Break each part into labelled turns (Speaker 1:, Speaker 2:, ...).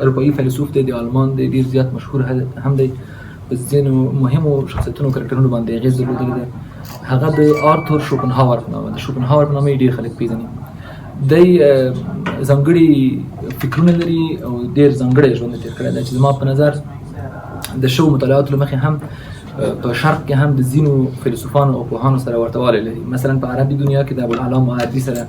Speaker 1: اروپایي فیلسوف دی، د آلمان دی، ډیر زیات مشهور هم دی، په ځینو مهمو شخصیتونو کرکټرونو باندې اغېز درلودلی دی. هغه د آرتور شوپنهاور په نامه، د شوپنهاور په نامه یې ډیر خلک پیژني. دی ځانګړي فکرونه لري او ډیر ځانګړی ژوند تیر کړی دی چې زما په نظر د شوو مطالعاتو له مخې هم په شرق کې هم د ځینو فیلسوفانو او پوهانو سره ورته والی لري. مثلا په عربي دنیا کې د ابوالعلا معدي سره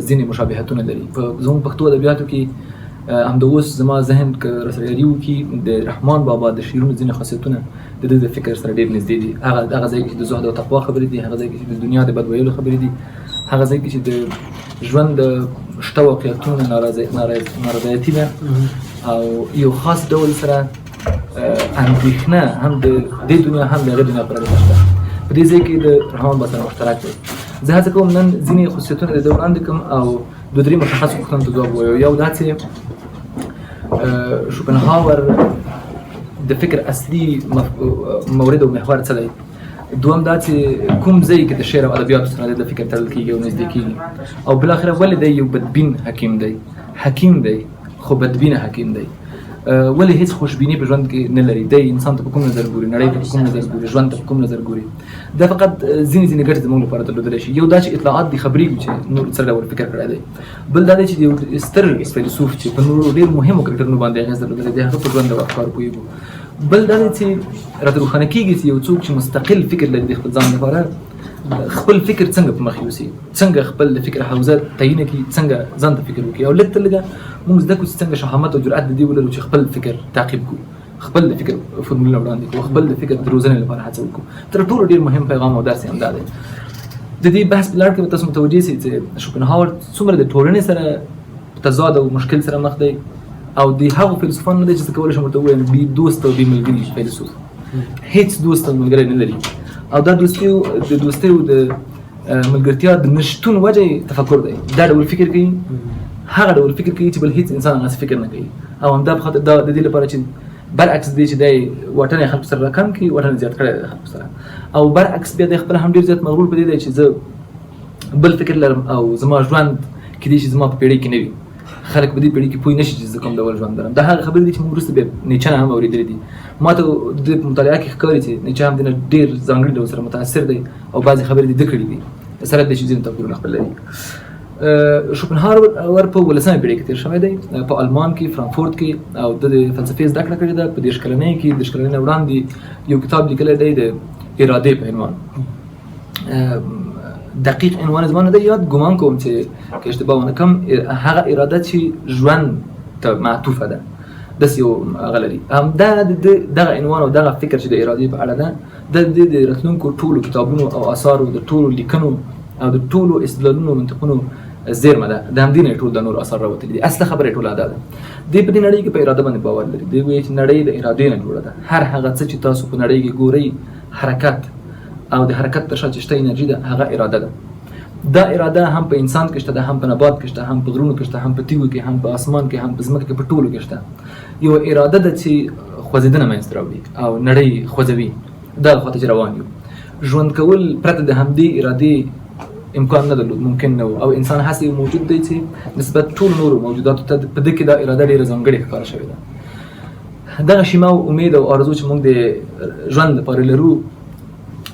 Speaker 1: ځینې مشابهتونه لري. په زموږ پښتو ادبیاتو کې همدا اوس زما ذهن که راسره یاري وکړي، د رحمان بابا د شعرونو ځینې خاصیتونه د ده د فکر سره ډېر نږدې دي. هغه هغه ځای کې چې د زهد او تقوا خبرې دي، هغه ځای کې چې د دنیا د بد ویلو خبرې دي، هغه ځای کې چې د ژوند د شته واقعیتونو نارضایتي ده او یو خاص ډول سره اندېښنه هم د دې دنیا هم د هغې دنیا پر اړه شته، په دې ځای کې د رحمان بابا سره مشترک دی. زه هڅه کوم نن ځینې خصوصیتونه د ده وړاندې کړم او دوه درې مشخصو پوښتنو ته ځواب ووایو. یو دا چې شوپنهاور د فکر اصلي مورد او محور څه دی؟ دوم دا چې کوم ځای کې د شعر او ادبیاتو سره د فکر تړل کېږي او نږدې کېږي؟ او بالاخره ولې دی یو بدبین حکیم دی؟ حکیم دی خو بدبینه حکیم دی. ولې هیڅ خوشبیني په ژوند کې نه لري؟ دی انسان ته په کوم نظر ګوري، نړۍ ته په کوم نظر ګوري، ژوند ته په کوم نظر ګوري؟ دا فقط ځینې ځینې ګټې زموږ لپاره درلودلی شي. یو دا چې اطلاعات دي، خبرېږو چې نور څه ډول فکر کړی دی. بل دا دی چې یو ستر فیلسوف چې په نورو ډېر مهمو کرکټرونو باندې اغېز درلودلی دی، هغه په ژوند او افکارو پوهېږو. بل دا دی چې راته روښانه کېږي چې یو څوک چې مستقل فکر لري د خپل ځان لپاره، خپل فکر څنګه په مخ یوسي، څنګه خپل د فکر حوزه تعین کړي، څنګه ځان ته فکر وکړي، او لږ تر لږه موږ زده کړو چې څنګه شهامت او جرأت د دې ولرو چې خپل فکر تعقیب کړو، خپل د فکر فرمولونه وړاندې کړو، خپل د فکر د روزنې لپاره هڅه وکړو. تر ټولو ډېر مهم پیغام او درس یې همدا دی. د دې بحث په لړ کې به تاسو متوجه شئ چې شوپنهاور څومره د ټولنې سره تضاد او مشکل سره مخ دی او د هغو فیلسوفانو نه دی چې زه کولی شم ورته ووایم بې دوست او بې ملګري فیلسوف، هیڅ دوست او ملګری نه لري. او دا دوستي د دوستۍ او د ملګرتیا د نشتون وجه یې تفکر دی. دا ډول فکر کوي، هغه ډول فکر کوي چې بل هیڅ انسان هغسې فکر نه کوي. او همدا په خاطر دا د دې لپاره چې برعکس دی چې دی واټن یې خلکو سره راکم کړي، واټن یې زیات کړی دی خلکو سره. او برعکس بیا دی خپله هم ډېر زیات مغرور په دې دی چې زه بل فکر لرم او زما ژوند کېدای شي زما په پېړۍ کې نه وي، خلک په دې پېړۍ کې پوه نه شي چې زه کوم ډول ژوند لرم. دا هغه خبرې دي چې موږ وروسته بیا نیچه نه هم اورېدلې دي. ما ته د دې په مطالعه کې ښکاري چې نیچه هم د نه ډېر ځانګړي ډول سره متاثر دی او بعضې خبرې دې ده کړې دي، سره د چې ځینې توپیرونه خپل لري. شوپنهاور په 17مې پېړۍ کې تېر شوی دی، په آلمان کې، فرانکفورت کې، او د فلسفې زده کړه کړې ده. په 30 کلنۍ کې، 30 کلنۍ نه وړاندې یو کتاب لیکلی دی د ارادې په عنوان. دقیق عنوان زما نه دی یاد، ګمان کوم چې که اشتباه ونه کوم هغه اراده چې ژوند ته معطوفه ده، داسې یو هغه لري. همدا د دغه عنوان او دغه فکر چې د ارادې په اړه ده، د دې د راتلونکو ټولو کتابونو او آثارو، د ټولو لیکنو او د ټولو استدلالونو او منطقونو زیرمه ده. د همدې نه ټول د نورو آثار راوتلي دي. اصله خبره یې ټوله دا ده. دی په دې نړۍ کې په اراده باندې باور لري. دی وایي چې نړۍ د ارادې نه جوړه ده. هر هغه څه چې تاسو په نړۍ کې ګورئ، حرکت او د حرکت تر شا چې شته انرژي ده، هغه اراده ده. دا اراده هم په انسان کې شته ده، هم په نبات کې شته، هم په غرونو کې شته، هم په تیږو کې، هم په اسمان کې، هم په ځمکه کې، په ټولو کې شته. یوه اراده ده چې خوځېدنه منځته راوړي او نړۍ خوځوي. دغه خواته چې روان یو، ژوند کول پرته د همدې ارادې امکان نه درلود، ممکن نه و. او انسان هسې یو موجود دی چې نسبت ټولو نورو موجوداتو ته په ده کې دا اراده ډېره ځانګړې ښکاره شوې ده. دغه شیمه او امید او آرزو چې موږ د ژوند لپاره لرو،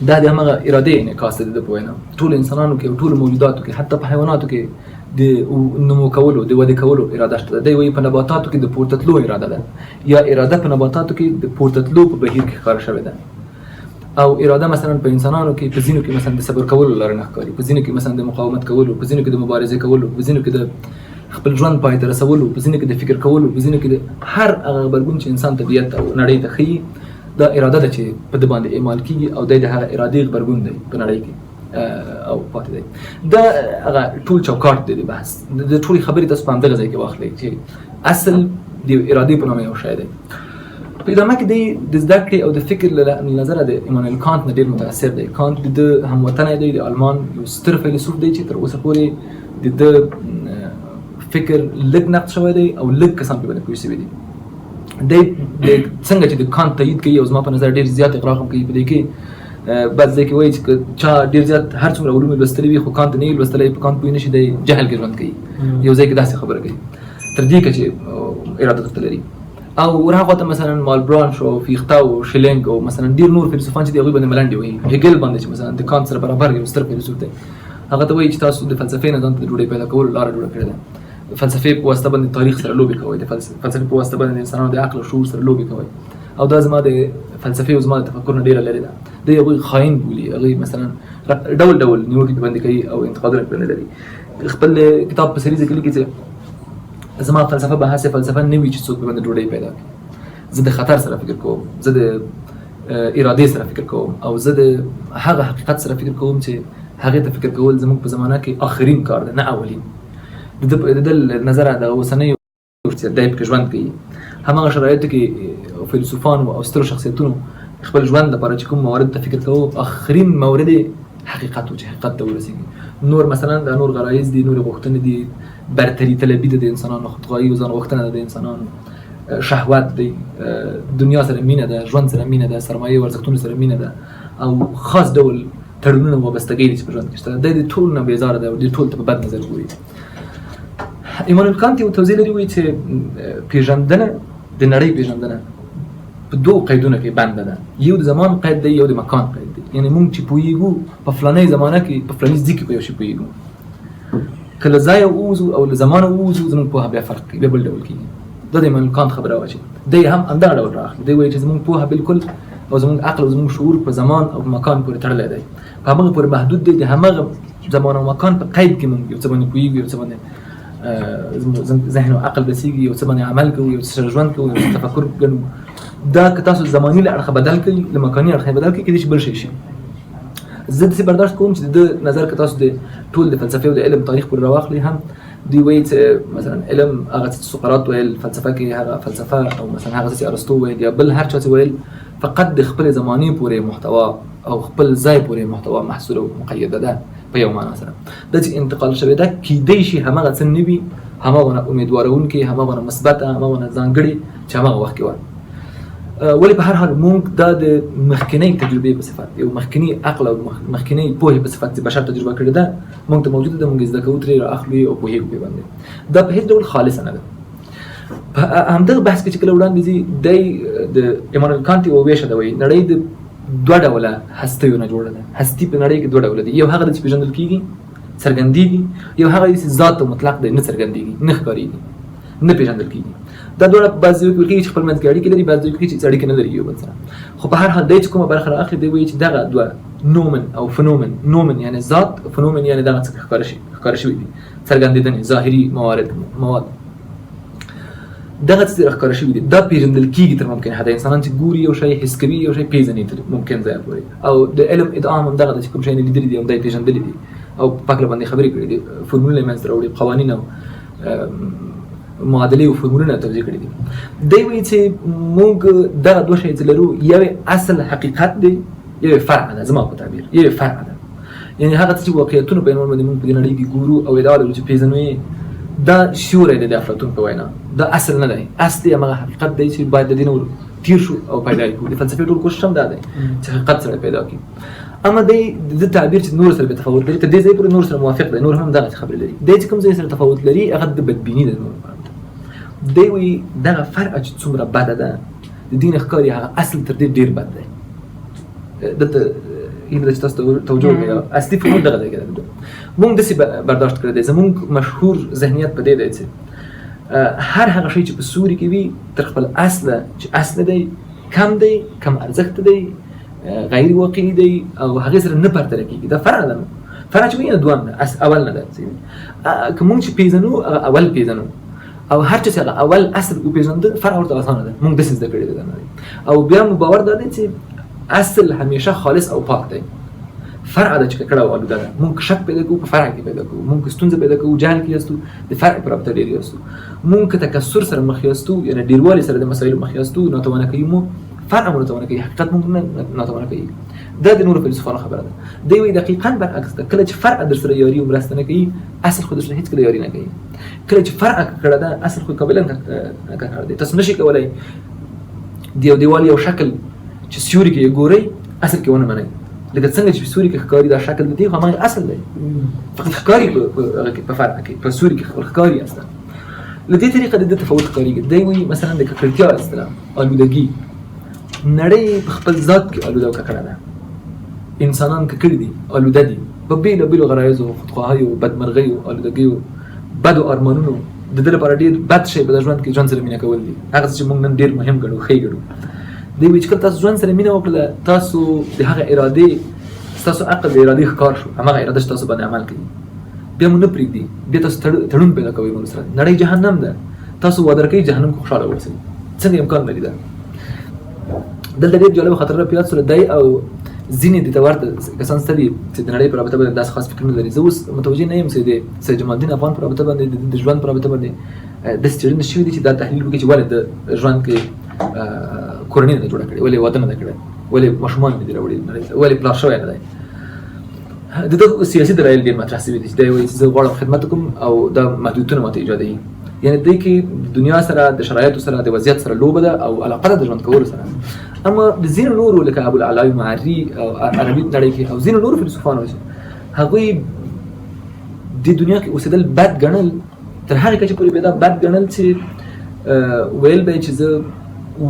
Speaker 1: دا د همغه ارادې انعکاس دی. د ده په وینا ټولو انسانانو کې او ټولو موجوداتو کې، حتی په حیواناتو کې د نمو کولو، د ودې کولو اراده شته. دی وایي په نباتاتو کې د پورته تلو اراده ده، یا اراده په نباتاتو کې د پورته تلو په بهیر کې ښکاره شوې ده. او اراده مثلا په انسانانو کې په ځینو کې مثلا د صبر کولو لاره نه ښکاري، په ځینو کې مثلا د مقاومت کولو، په ځینو کې د مبارزې کولو، په ځینو کې د خپل ژوند پای ته رسولو، په ځینو کې د فکر کولو، په ځینو کې د هر هغه غبرګون چې انسان طبیعت او نړۍ ته ښیي، دا اراده ده چې په ده باندې اعمال کیږي او دی د هغه ارادې غبرګون دی په نړۍ کې او پاتې دی. دا هغه ټول چوکاټ دی د بحث، د ټولې خبرې تاسو په همدغه ځای کې واخلئ چې اصل د ارادې په نامه یو شی دی. په ادامه کې دی د زده کړې او د فکر له نظره د ایمانویل کانت نه ډېر متاثر دی. کانت د ده هموطنی دی، د آلمان یو ستر فیلسوف دی چې تر اوسه پورې د ده فکر لږ نقد شوی دی او لږ کسان پرې باندې پوه شوي دي. دی څنګه چې د کانت تایید کوي او زما په نظر ډېر زیات اغراق هم کوي په دې کې، بعض ځای کې وایي چې که چا ډېر زیات هر څومره علوم لوستلي وي خو کانت نه وي لوستلی، په کانت پوه نه شي، دی جهل کې ژوند کوي. یو ځای کې داسې خبره کوي. تر دې کچې اراده ورته لري. او ورهاخوا ته مثلا مالبرانش او فیخته او شلینګ او مثلا ډېر نور فیلسوفان چې دی هغوی باندې ملنډې وهي، هګل باندې چې مثلا د کانت سره برابر یو ستر فیلسوف دی، هغه ته وایي چې تاسو د فلسفې نه ځان ته د ډوډۍ پیدا کولو لاره جوړه کړې ده، فلسفې په واسطه باندې تاریخ سره لوبې کوئ، د فلسفې په واسطه باندې د انسانانو د عقل او شعور سره لوبې کوئ، او دا زما د فلسفې او زما د تفکر نه ډېره لرې ده. دی هغوی خاین بولي، هغوی مثلا ډول ډول نیوکې پرې باندې کوي او انتقادونه پرې باندې لري. خپل کتاب په سریزه کې لیکي چې زما فلسفه به هسې فلسفه نه وي چې څوک پرې باندې ډوډۍ پیدا کړي، زه د خطر سره فکر کوم، زه د ارادې سره فکر کوم، او زه د هغه حقیقت سره فکر کوم چې هغې ته فکر کول زموږ په زمانه کې آخرین کار دی، نه اولین. د ده له نظره د اوسنیو چې دی پکې ژوند کوي هماغه شرایطو کې فیلسوفانو او سترو شخصیتونو خپل ژوند لپاره چې کوم موارد ته فکر کوو، آخرین مورد حقیقت و چې حقیقت ته ورسېږي. نور مثلا دا نور غرایز دي، نور غوښتنې دي، برتري طلبي ده د انسانانو، خودخواهي او ځان غوښتنه ده د انسانانو، شهوت دی، دنیا سره مینه ده، ژوند سره مینه ده، سرمایې او ارزښتونو سره مینه ده، او خاص ډول تړونونه وابستګۍ دي چې په ژوند کې شته. دی د ټولو نه بېزاره دی او دې ټول ته په بد نظر ګوري. ایمانویل کانت یو توضیح لري، وایي چې پیژندنه، د نړۍ پیژندنه په دوو قیدونو کې بنده ده، یو د زمان قید دی، یو د مکان قید دی. یعنی موږ چې پوهیږو په فلانۍ زمانه کې په فلاني ځای کې په یو شي پوهیږو، که له ځایه ووځو او له زمانه ووځو زموږ پوهه بیا فرق کوي، بیا بل ډول کېږي. دا د ایمانویل کانت خبره وه چې دی هم همدغه ډول رااخلي. دی وایي چې زموږ پوهه بالکل او زموږ عقل او زموږ شعور په زمان او په مکان پورې تړلی دی، په همغه پورې محدود دی، د همغه زمان او مکان په قید کې موږ یو څه باندې پوهیږو، یو څه باندې زموږ ذهن او عقل رسیږي، یو څه باندې عمل کوو، یو څه سره ژوند کوو، یو څه تفکر ګڼو. دا که تاسو زماني له اړخه بدل کړئ، له مکاني اړخه بدل کړئ، کېدای شي بل شی شي. زه داسې برداشت کوم چې د ده نظر که تاسو د ټول د فلسفې او د علم تاریخ پورې راواخلئ هم، دوی وایي چې مثلا علم هغه څه چې سقراط ویل، فلسفه کې هغه فلسفه، او مثلا هغه څه چې ارسطو ویل یا بل هر چا چې ویل، فقط د خپلې زمانې پورې محتوا او خپل ځای پورې محتوا محصور او مقیده ده په یو معنا سره. دا چې انتقال شوې ده کیدای شي هماغه څه نه وي، هماغه امیدوارونکې، هماغه مثبته، هماغه ځانګړې چې هماغه وخت کې وه. ولې په هر حال موږ دا د مخکنۍ تجربې په صفت، یو مخکنی عقل او مخکنۍ پوهې په صفت چې بشر تجربه کړې ده، موږ ته موجوده ده، موږ زده کوو ترې، را اخلو او پوهېږو پرې باندې. دا په هېڅ ډول خالصه نه ده. په همدغه بحث کې چې کله وړاندې ځي، دی د ایمانویل کانت یوه ویشه ده، وایي نړۍ د دوه ډوله هستیو نه جوړه ده. هستي په نړۍ کې دوه ډوله دي، یو هغه ده چې پېژندل کېږي، څرګندېږي، یو هغه دی چې ذات او مطلق دی، نه څرګندېږي، نه ښکارېږي، نه پېژندل کېږي. دا دواړه په بعضې ځایو کې ویل کېږي چې خپل منځ کې اړیکې لري، بعضې ځایو کې چې اړیکې نه لري یو بل سره. خو په هر حال دی چې کومه برخه را اخلي، دی وایي چې دغه دوه نومن او فنومن، نومن یعنې ذات، فنومن یعنې دغه څه ښکاره شوي دي، څرګندېدنې، ظاهري موارد، مواد دغه څه راښکاره شوي دي، دا پېژندل کېږي تر ممکن حده. انسانان چې ګوري یو شی، حس کوي یو شی، پېژني تر ممکن ځایه پورې. او د علم ادعا هم همدغه ده چې کوم شی نه لیدلي دي همدا یې پېژندلي دي او په هکله باندې خبرې کړې دي، فرمولونه یې منځته راوړي، قوانین او معادلې او فرمولونه توضیح کړي دي. دی وایي چې موږ دغه دوه شی چې لرو، یو اصل حقیقت دی، یو فرع ده، زما په تعبیر یو فرع ده، یعنی هغه څه چې واقعیتونو په عنوان باندې موږ په دې نړۍ کې ګورو او ادعا لرو چې پېژنو یې، دا سیوری دی د افلاطون په وینا، دا اصل نه دی. اصل یې هماغه حقیقت دی چې باید د دې نه تیر شو او پیدا یې کړو. د فلسفې ټول کوشش هم دا دی چې حقیقت سره پیدا کړي. اما دی د ده تعبیر چې نور سره به تفاوت لري، تر دې ځای پورې نور سره موافق دی، نور هم دغسې خبرې لري. دی چې کوم ځای سره تفاوت لري هغه د بدبیني ده نور په اړه. دی وایي دغه فرع چې څومره بده ده، د دې نه ښکاري هغه اصل تر دې ډېر بد دی. دلته هیله ده چې تاسو توجه وکړئ. اصلي فرمول دغه ځای کې ده. موږ داسې برداشت کړی دی، زموږ مشهور ذهنیت په دې دی چې هر هغه شی چې په سوري کې وي تر خپل اصله چې اصل دی کم دی، کم ارزښت دی، غیر واقعي دی او هغې سره نه پرتله کېږي. دا فرع ده. نو فرع چې وایي نو دوهم ده، اول نه ده. که موږ چې پېژنو هغه اول پېژنو، او هر چا چې هغه اول اصل وپېژنده فرع ورته اسانه ده. موږ داسې زده کړې ده نړۍ. او بیا مو باور دا دی چې اصل همیشه خالص او پاک دی، فرع ده چې ککړه او آلوده ده. موږ شک پیدا کوو په فرع کې پیدا کوو، موږ که ستونزه پیدا کوو جهل کې یاستو، د فرع په رابطه ډېر یاستو. موږ که تکثر سره مخ یاستو، یعنې ډېروالي سره د مسایلو مخ یاستو، ناتوانه کوي مو، فرع مو ناتوانه کوي، حقیقت موږ نه ناتوانه کوي. دا د نورو فیلسوفانو خبره ده. دی وایي دقیقاً برعکس ده، کله چې فرع در سره یاري او مرسته نه کوي، اصل خو در سره هېڅکله یاري نه کوي. کله چې فرع ککړه ده، اصل خو کاملاً ککړ دی. تاسو نشئ کولی د یو دیوال یو شکل چې سیوري کې یې ګورئ اصل کې ونه منئ. لکه څنګه چې په سیوري کې ښکاري دا شکل د دې خو هماغه اصل دی، فقط ښکاري په هغه کې، په فرع کې، په سیوري کې خپل ښکاري اصلا. له دې طریقه د ده تفاوت ښکارېږي. دی وایي مثلا د ککړتیا اصطلاح، آلودګي، نړۍ په خپل ذات کې آلوده او ککړه ده، انسانان ککړ دي، آلوده دي په بېلابېلو غرایزو، خودخواهیو، بدمرغیو، آلودګیو، بدو ارمانونو. د ده لپاره ډېر بد شی په ژوند کې ژوند سره مینه کول دي، هغه څه چې موږ نن ډېر مهم ګڼو، ښه یې ګڼو. دی وایي چې کله تاسو ژوند سره مینه وکړله، تاسو د هغه ارادې، ستاسو عقل د ارادې ښکار شو، هماغه اراده چې تاسو باندې عمل کوي بیا مو نه پرېږدي، بیا تاسو تړون پیدا کوئ موږ سره. نړۍ جهنم ده، تاسو واده کوئ جهنم کې خوشحاله واوسئ، څنګه امکان لري دا؟ دلته ډېر جالب خاطره په یاد سره دی او ځینې دې ته ورته کسان شته دي چې د نړۍ په رابطه باندې داسې خاص فکرونه لري. زه اوس متوجه نه یم چې د سید جمال الدین افغان په رابطه باندې، د ژوند په رابطه باندې داسې څېړنې شوې دي چې دا تحلیل وکړي چې ولې د ژوند کې کورنۍ نه ده جوړه کړې، ولې واده نه ده کړی، ولې ماشومان نه دي راوړي نړۍ ته، ولې پلار شوی نه دی. د ده سیاسي دلایل ډېر مطرح شوي دي چې دی وایي چې زه غواړم خدمت وکړم او دا محدودیتونه ماته ایجادوي. یعنې دی کې د دنیا سره، د شرایطو سره، د وضعیت سره لوبه ده او علاقه ده د ژوند کولو سره. اما د ځینو نورو لکه ابوالعلاء معري او عربي نړۍ کې او ځینو نورو فیلسوفانو چې هغوی د دنیا کې اوسېدل بد ګڼل، تر هغې کچې پورې به دا بد ګڼل چې ویل به یې چې زه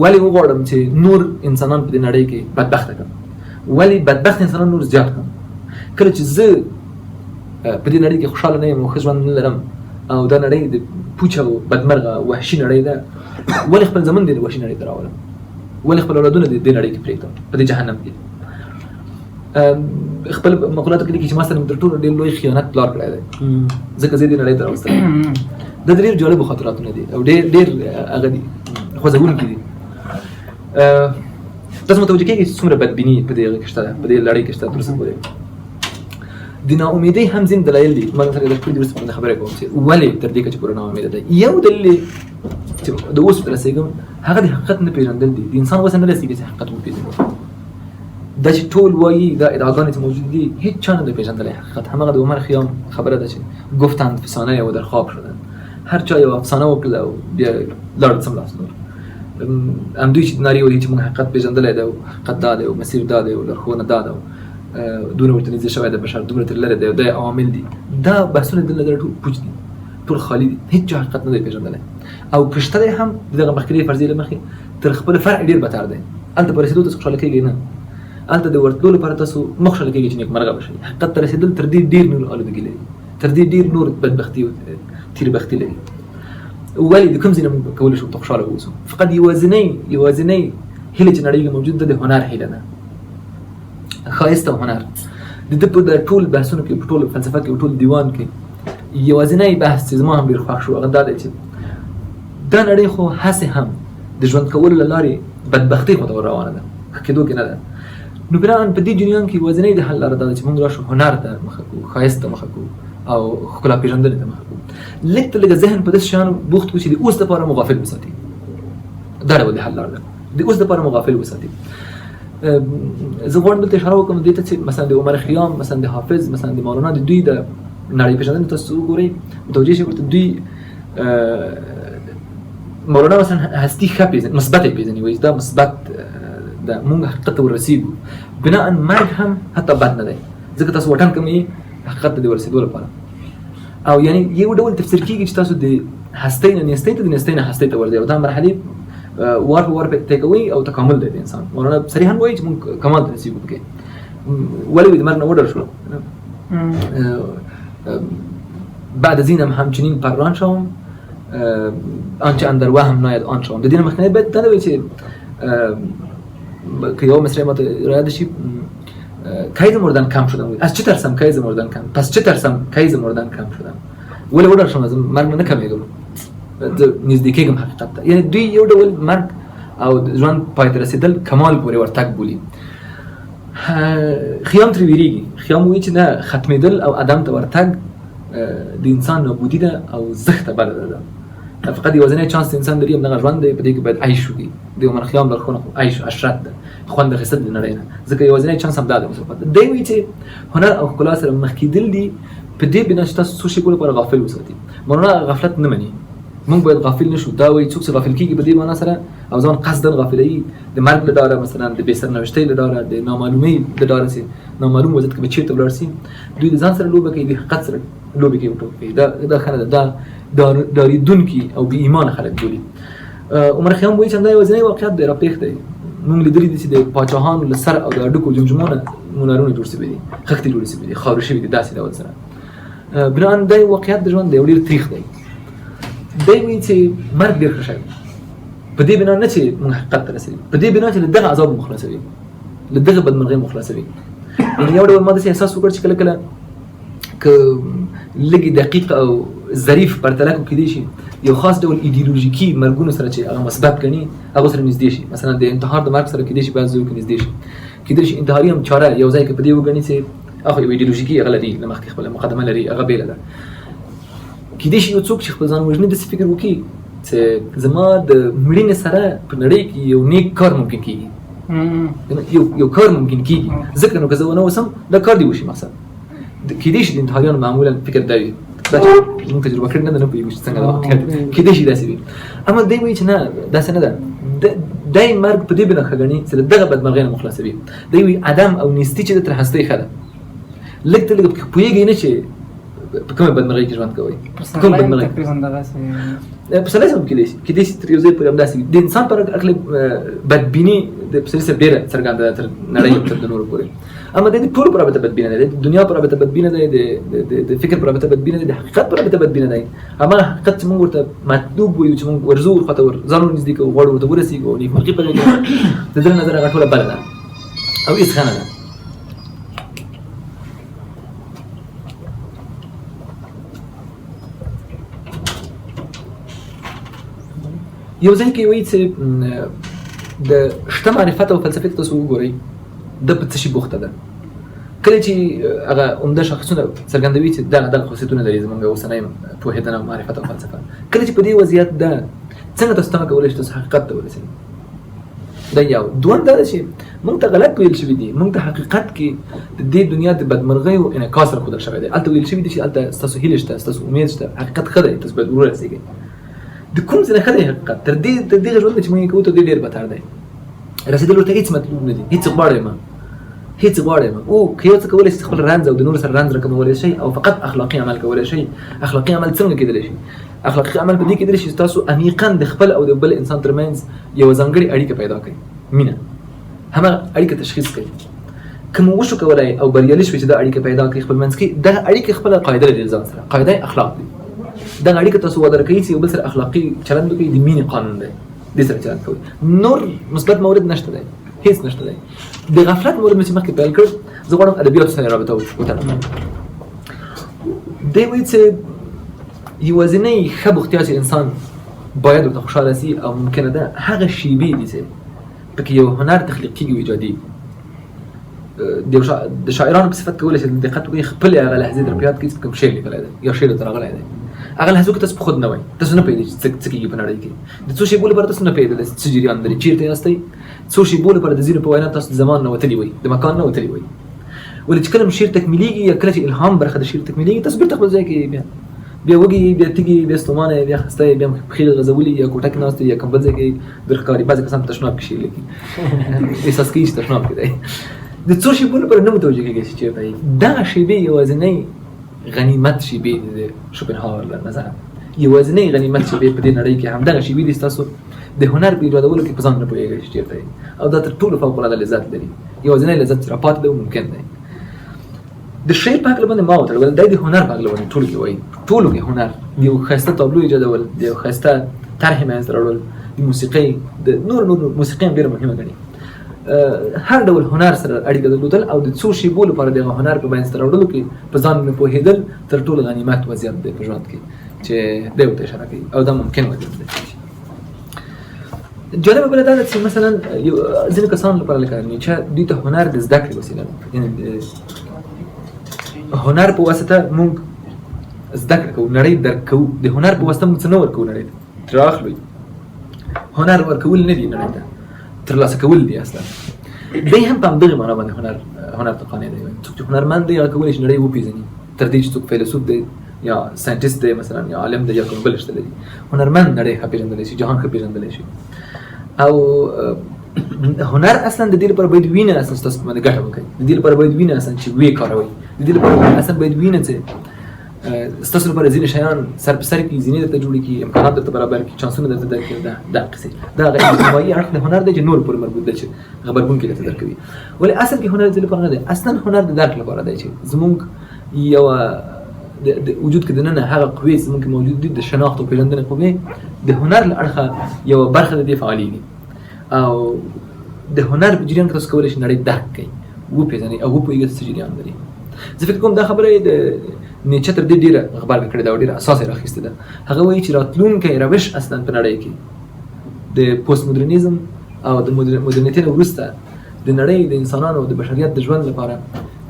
Speaker 1: ولې وغواړم چې نور انسانان په دې نړۍ کې بدبخته کړم، ولې بدبخت انسانان نور زیات کړم. کله چې زه په دې نړۍ کې خوشحاله نه یم او ښه ژوند نه لرم او دا نړۍ د پوچه او بدمرغه وحشي نړۍ ده، ولې خپل زمن دې وحشي نړۍ ته راولم، ولې خپل اولادونه دې نړۍ کې پرېږدم په دې جهنم کې. خپل مقولاتو کې لیکي چې ما سره تر ټولو ډېر لوی خیانت پلار کړی دی، ځکه زه دې نړۍ ته راوستلی. دا ډېر جالب خاطراتونه دي او ډېر ډېر هغه دي، خوځوونکي دي. تاسو متوجه کېږئ چې څومره بدبیني په دې هغه کې شته، په دې لړۍ کې شته تر اوسه پورې. د ناامیدۍ هم ځینې دلایل دي، ما سره د خپل وروسته باندې خبرې کوم چې ولې تر دې کچې پورې ناامیده دی. یو دلیل چې د اوس ته رسېږم هغه د حقیقت نه پېژندل دي. د انسان وسه نه رسېږي چې حقیقت وپېژني. دا چې ټول وایي، دا ادعاګانې چې موجود دي، هیڅ چا نه دی پېژندلی حقیقت. هماغه د عمر خیام خبره ده چې گفتند فسانه او در خواب شدن، هر چا یو افسانه وکړله او بیا لاړ څملاست نور. همدوی چې نارې وهي چې موږ حقیقت پېژندلی دی او حقیقت دا دی او مسیر دا دی او لارښوونه دا ده او دونه ورته نږدې شوی دی، بشر دومره ترې لرې دی او دا عوامل دي، دا بحثونه د نظره ټول پوچ دي، ټول خالي دي، هیڅ چا حقیقت نه دی پېژندلی. او که شته دی هم د دغه مخکینۍ فرضیې له مخې تر خپل فرع ډېر بتر دی. هلته په رسېدو تاسو خوشحاله کېږئ نه، هلته د ورتلو لپاره تاسو مه خوشحاله کېږئ چې نېکمرغه به شئ. حقیقت ته رسېدل تر دې ډېر نور آلودګي لري، تر دې ډېر نور بدبختي او تیربختي لري. ولې د کوم ځای نه موږ کولی شو ته خوشحاله واوسو؟ فقط یوازینۍ هیله چې نړۍ کې موجود ده د هنر هیله ده، ښایست او هنر. د ده په ټول بحثونو کې، په ټول فلسفه کې، په ټول دیوان کې یوازینی بحث چې زما هم ډېر خوښ شو هغه دا دی چې دا نړۍ خو هسې هم د ژوند کولو له لارې بدبختۍ خواته ور روانه ده، ښه کېدو کې نه ده. نو بناءً په دې جریان کې یوازینۍ د حل لاره دا ده چې موږ راشو هنر ته مخه کړو، ښایست ته مخه کړو او ښکلا پېژندنې ته مخه کړو. لږ تر لږه ذهن په داسې شیانو بوخت کړو چې د اوس لپاره مو غافل وساتي. دا ډول د حل لاره ده، د اوس لپاره مو غافل وساتي. زه غواړم دلته اشاره وکړم دې ته چې مثلا د عمر خیام، مثلا د حافظ، مثلا د مولانا، د دوی د نړۍ پېژندنې تاسو وګورئ، متوجه شئ ورته. دوی مولانا مثلا هستي ښه پېژني، مثبت یې پېژني، وایي دا مثبت ده، موږ حقیقت ته ورسېږو. بناءً مرګ هم حتی بد نه دی، ځکه تاسو واټن کموي حقیقت ته د ورسېدو لپاره. او یعنی یو ډول تفسیر کېږي چې تاسو د هستۍ نه نیستۍ ته، د نیستۍ نه هستۍ ته ورځئ او دا مرحلې وار په وار طی کوئ او تکامل دی د انسان. مولانا صریحا وایي چې موږ کمال ته رسېږو پکې. ولې د مرګ نه وډر شو؟ بعد از اینم همچنین پران شوم آنچه اندر وهم ناید آن شوم. د دې نه مخکنی باید دا نه وي چې که یو مصرع ماته را شي، کی ز مردن کم شدم، از چه ترسم کی ز مردن کم، پس چه ترسم کی ز مردن کم شدم. ولې وډر شوم؟ زه مرګ نه کمېږم، زه نږدې کېږم حقیقت ته. یعنی دوی یو ډول مرګ او ژوند پای ته رسېدل کمال پورې ورتګ بولي. خیام ترې ویریږي. خیام وایي چې نه، ختمېدل او عدم ته ورتګ د انسان نابودي ده او زښته بده ده. فقط یوازینی چانس انسان لري همدغه ژوند دی، په دې کې باید عیش وکړي. د عمر خیام لارښوونه خو عیش عشرت ده، خوند اخیستل د نړۍ نه، ځکه یوازینی چانس هم دا دی. دی وایي چې هنر او ښکلا سره مخ کېدل دي په دې بنا چې تاسو څو شېبو لپاره غافل وساتي. مولانا غفلت نه مني، موږ باید غافل نه شو. دا وایي څوک چې غافل کېږي په دې معنا سره او ځان قصداً غافلوي د مرګ له ډاره، مثلا د بې سرنوشتۍ له ډاره، د نامعلومۍ له ډاره چې نامعلوم وضعیت کې به چېرته ولاړ سي، دوی د ځان سره لوبه کوي، د حقیقت سره لوبې کوي، ټوکې کوي، دا ښه نه ده، دا ډارېدونکي او بې ایمانه خلک بولي. عمر خیام وایي چې همدا یوازینی واقعیت دی، راپېښ دی. موږ لیدلي دي چې د پاچاهانو له سر او د هډوکو جمجمو نه منارونه جوړ شوي دي، خښتې جوړې شوي دي، خاورې شوي دي، داسې ډول سره. بناً دا یو واقعیت د ژوند دی او ډېر تریخ دی. دی وایي چې مرګ ډېر ښه شی دی، په دې بنا نه چې موږ حقیقت ته رسوي، په دې بنا چې له دغه عذاب مو خلاصوي، له دغه بدمرغۍ مو خلاصوي. یعنې یو ډول ما داسې احساس وکړ چې کله کله که لږ دقیق او ظریف پرتله کو کېدای شي یو خاص ډول ایدیولوژیکي مرګونو سره چې هغه مثبت ګڼي هغه سره نږدې شي. مثلا د انتحار د مرګ سره کېدای شي بعض ځایو کې نږدې شي، کېدای شي انتحاري هم چاره یو ځای کې په دې وګڼي چې هغه یو ایدیولوژیکي هغه لري، له مخکې خپله مقدمه لري، هغه بېله ده. کېدای شي یو څوک چې خپل ځان وژني داسې فکر وکړي چې زما د مړینې سره په نړۍ کې یو نیک کار ممکن کېږي، یو کار ممکن کېږي، ځکه نو که زه ونه اوسم دا کار دې وشي. مقصد کېدای شي د انتحاریانو معمولا فکر دا وي، دا چې موږ تجربه کړې نه ده، نه پوهېږو چې څنګه دا واقعیت کېدای شي داسې وي. اما دی وایي چې نه، داسې نه ده. دی مرګ په دې بنا ښه ګڼي چې له دغه بدمرغۍ نه مو خلاصوي. دی وایي عدم او نیستي چې ده تر هستۍ ښه ده، لږ تر لږه پکې پوهېږئ نه چې په کومه بدمرغۍ کې ژوند کوئ، په کومه بدمرغۍ.
Speaker 2: تقریباً دغسې.
Speaker 1: پسرلی صاحب کېدای شي، کېدای شي تر یو ځای پورې همداسې وي. د انسان پر هکله بدبیني د پسرلي صاحب ډېره څرګنده ده تر نړۍ او تر د نورو پورې. اما د ټولو پر رابطه بدبینه دی، د دنیا پر رابطه بدبینه دی، د فکر پر رابطه بدبینه دی، د حقیقت پر رابطه بدبینه دی. اما حقیقت چې موږ ورته مطلوب وایو، چې موږ ورځو ورخواته ور ځان ورنږدې کوو، غواړو ورته ورسېږو او نېکمرغي پیدا کوو، د ده له نظره هغه ټوله بله ده او هېڅ ښه نه ده. یو ځای کې وایي چې د شته معرفت او فلسفې ته تاسو وګورئ، ده په څه شي بوخته ده. کله چې هغه عمده شخصونه څرګندوي چې دغه دغه خصوصیتونه لري زمونږ اوسنۍ پوهېدنه او معرفت او فلسفه، کله چې په دې وضعیت ده څنګه تاسو تمه کولی شئ تاسو حقیقت ته ورسېږئ؟ دا یو. دویم دا ده چې موږ ته غلط ویل شوي دي، موږ ته حقیقت کې د دې دنیا د بدمرغیو انعکاس راښودل شوی دی. هلته ویل شوي دي چې هلته ستاسو هیلې شته، ستاسو امید شته، حقیقت ښه دی، تاسو باید ورسېږئ. د کوم ځای نه ښه دی حقیقت؟ تر دې ژوند چې موږ یې کوو تر دې ډېر بتر دی. رسېدل ورته هېڅ مطلوب نه دي، هېڅ غواړی ما، هېڅ غواړی ما. او که یو څه کولی شئ خپل رنځ او د نورو سره رنځ راکمولی شئ او فقط اخلاقي عمل کولی شئ. اخلاقي عمل څنګه کېدلی شي؟ اخلاقي عمل په دې کېدلی شي چې تاسو عمیقاً د خپل او د بل انسان ترمنځ یوه ځانګړې اړیکه پیدا کړئ، مینه، هماغه اړیکه تشخیص کړئ. که مو وشو کولی او بریالي شوئ چې دا اړیکه پیدا کړئ خپل منځ کې، دغه اړیکه خپله قاعده لري ځان سره، قاعده اخلاق دی. دغه اړیکه تاسو وده کوي چې یو بل سره اخلاقي چلند وکړئ، د مینې قانون دی، دې سره چلند کوئ. نور مثبت مورد نشته دی، هیڅ نشته دی. د غفلت مورد مې چې مخکې پیل کړ، زه غواړم ادبیاتو سره رابطه وتړم. دی وایي چې یوازینۍ ښه بوختیا چې انسان باید ورته خوشحاله سي او ممکنه ده هغه شیبې دي چې پکې یو هنر تخلیق کېږي او ایجادېږي. د شاعرانو په صفت کولی شئ دقت وکړئ، خپلې هغه لحظې در په یاد کړئ چې کوم شعر لیکلی دی یا شعر درته راغلی دی. هغه لحظو کې تاسو په خود نه وئ، تاسو نه پوهېدئ چې څه کېږي په نړۍ کې. د څو شېبو لپاره تاسو نه پوهېدل چې څه جریان لري، چېرته یاستئ. څو شېبو لپاره د ځینو په وینا تاسو د زمان نه وتلي وئ، د مکان نه وتلي وئ. ولې چې کله هم شعر تکمیلېږي یا کله چې الهام برخه د شعر تکمیلېږي، تاسو بېرته خپل ځای کې بیا بیا وږي، بیا تږي، بیا ستومانه، بیا خسته، بیا پښې غځولي، یا کوټه کې ناست، یا کوم بل ځای کې در ښکاري. بعضې کسان په تشناب کې شعر لیکي، احساس کوي چې تشناب کې دی. د څو شېبو لپاره نه متوجه کېږي چې چېرته یې. دغه شېبې یوازینۍ غنیمت شېبې دي د شوپنهاور له نظره. یوازینۍ غنیمت شېبې په دې نړۍ کې همدغه شېبې دي چې تاسو د هنر په ایجادولو کې په ځان نه پوهېږئ چې چېرته یې، او دا تر ټولو فوق العاده لذت لري. یوازینی لذت چې راپاتې دی ممکن دی. د شعر په هکله باندې ما وتړل، دی د هنر په هکله باندې ټولو کې وایي، ټولو کې هنر د یو ښایسته تابلو ایجادول، د یو ښایسته طرحې منځته راوړل، د موسیقۍ، د نور نور موسیقي هم ډېره مهمه ګڼي. هر ډول هنر سره اړیکه درلودل او د څو شېبو لپاره دغه هنر په منځته راوړلو کې په ځان نه پوهېدل تر ټولو غنیمت وضعیت دی په ژوند کې چې دی ورته اشاره کوي، او دا ممکن وضعیت دی. جالبه بله دا ده چې مثلا ځینو کسانو لپاره لکه نیچه، دوی ته هنر د زده کړې وسیله ده. یعنې د هنر په واسطه موږ زده کړه کوو، نړۍ درک کوو. د هنر په واسطه موږ څه نه ورکوو نړۍ ته، ترې اخلو. هنر ورکول نه دي نړۍ ته، ترلاسه کول دي اصلا. دی هم په همدغې معنا باندې هنر ته قانع دی. څوک چې هنرمند دی هغه کولی شي نړۍ وپېژني، تر دې چې څوک فیلسوف دی یا ساینټیست دی مثلا، یا عالم دی یا کوم بل شته لري. هنرمند نړۍ ښه پېژندلی شي، جهان ښه پېژندلی شي. او هنر اصلا د دې لپاره باید وینه اصلا ستاسو باندې ګټه وکړي، د دې لپاره باید وینه اصلا چې ویې کاروئ، د دې لپاره اصلا باید وینه چې ستاسو لپاره ځینې شیان سر په سر کړي، زینې درته جوړې کړي، امکانات درته برابر کړي، چانسونه درته درکړي. دا قصې دا هغه اجتماعي اړخ د هنر دی چې نور پورې مربوط دی، چې غبرګون کې درته درکوي. ولې اصل کې هنر د دې لپاره نه دی، اصلا هنر د درک لپاره دی چې زموږ یوه د وجود کې دننه هغه قوې چې زموږ کې موجود دي، د شناخت او پېژندنې قوې د هنر له اړخه یوه برخه د دې فعالېږي، او د هنر په جریان کې تاسو کولی شئ نړۍ درک کړئ، وپېژنئ او وپوهېږئ چې څه جریان لري. زه فکر کوم دا خبره یې د نیچه تر دې ډېره غبرګه کړې ده او ډېره اساس یې راخیستې ده. هغه وایي چې راتلونکی روش اصلا په نړۍ کې د پوسټ مدرنیزم او د مدرنیتې نه وروسته د نړۍ د انسانانو د بشریت د ژوند لپاره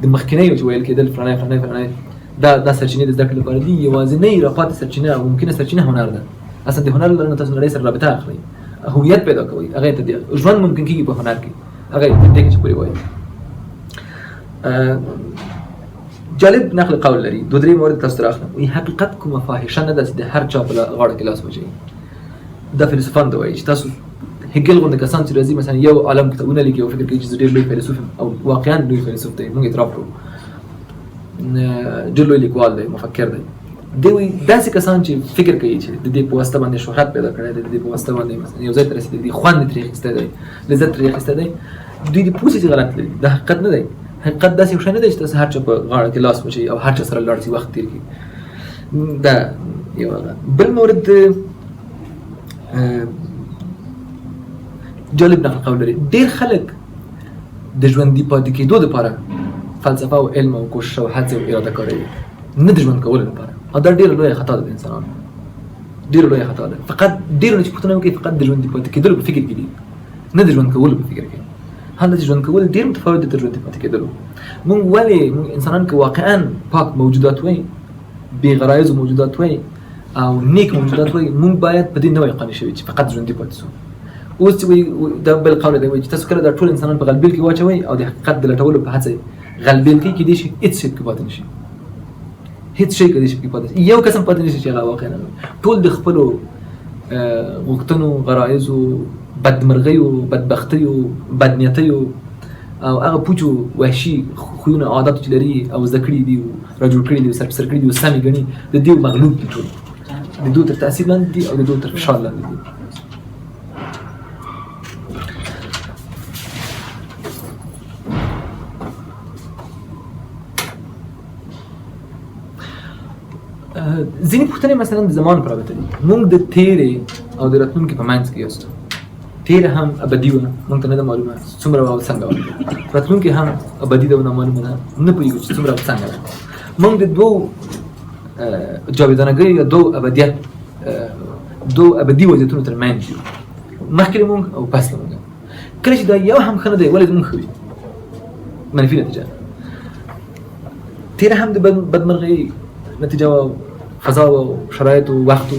Speaker 1: د مخکنیو چې ویل کېدل فلانی فلانی فلانی دا سرچینې د زده کړې لپاره دي، یوازینۍ راپاتې سرچینه او ممکنه سرچینه هنر ده. اصلا د هنر له لارې تاسو نړۍ سره رابطه اخلئ، هویت پیدا کوئ، هغه ته ژوند ممکن کېږي په هنر کې، هغه دې کې چې پورې وایي. جالب نقل قول لري، دوه درې مورد تاسو ته راخلم. وایي حقیقت کومه فاحشه نه ده چې د هر چا په غاړه کې لاس واچوي. دا فیلسوفان ته وایي چې تاسو هګل غوندې کسان چې راځي مثلا یو عالم کتابونه لیکي او فکر کوي چې زه ډېر لوی فیلسوف یم، او واقعا لوی فیلسوف دی، موږ اعتراف کوو، ډېر لوی لیکوال دی، مفکر دی. دی وایي داسې کسان چې فکر کوي چې د دې په واسطه باندې شهرت پیدا کړی دی، د دې په واسطه باندې مثلا یو ځای ته رسېدلی دی، خوند یې ترې اخیستی دی، لذت ترې اخیستی دی، دوی دې پوه شي چې غلط لري. دا حقیقت نه دی. حقیقت داسې یو شی نه دی چې تاسو هر چا په غاړه کې لاس واچوئ او هر چا سره لاړ شئ وخت تېر کړي. دا یو هغه بل مورد جالب نقل قول لري. ډېر خلک د ژوندي پاتې کېدو دپاره فلسفه او علم او کوشش او هڅې او اراده کاروي، نه د ژوند کولو لپاره. او دا ډېره لویه خطا ده د انسانانو، ډېره لویه خطا ده. فقط ډېرو نه چې پوښتنه وکړي فقط د ژوندي پاتې کېدلو په فکر کې دي، نه د ژوند کولو په فکر کې. حال دا چې ژوند کول ډېر متفاوت دي تر ژوندي پاتې کېدلو. موږ ولې موږ انسانان که واقعا پاک موجودات وای، بې غرایزو موجودات وای او نیک موجودات وای، موږ باید په دې نه وای قانع شوي چې فقط ژوندي پاتې شو. اوس چې وایي دا بل قول دی، وایي چې تاسو کله دا ټول انسانان په غلبېل کې واچوئ او د حقیقت د لټولو په هڅه غلبېل کې کېدای شي هېڅ شی پکې پاتې نه شي، هېڅ شی کېدای شي پکې پاتې شي، یو کس هم پاتې نه شي چې هغه واقعا نه وي. ټول د خپلو غوښتنو، غرایزو، بدمرغیو، بدبختیو، بدنیتیو او هغه پوچو وحشي خویونه او عاداتو چې لري او زده کړي دي او را جوړ کړي دي او سر په سر کړي دي او سم یې ګڼي، د دې مغلوب دي، ټول د دوی تر تاثیر لاندې دي او د دوی تر فشار لاندې دي. ځینې پوښتنې مثلا د زمان په رابطه دي. موږ د تېرې او د راتلونکي په منځ کې یاستو. تېره هم ابدي وه، موږ ته نه ده معلومه څومره وه او څنګه وه. راتلونکې هم ابدي ده او نامعلومه ده، نه پوهېږو چې څومره او څنګه ده. موږ د دوو جاویدانګیو یا دوو ابدیت، دوو ابدي وضعیتونو تر منځ یو، مخکې له موږ او پس له موږ. کله چې دا یو هم ښه نه دی، ولې زموږ ښه وي؟ منفي نتیجه. تېره هم د بدمرغۍ نتیجه وه، فضا و شرایط و وخت و،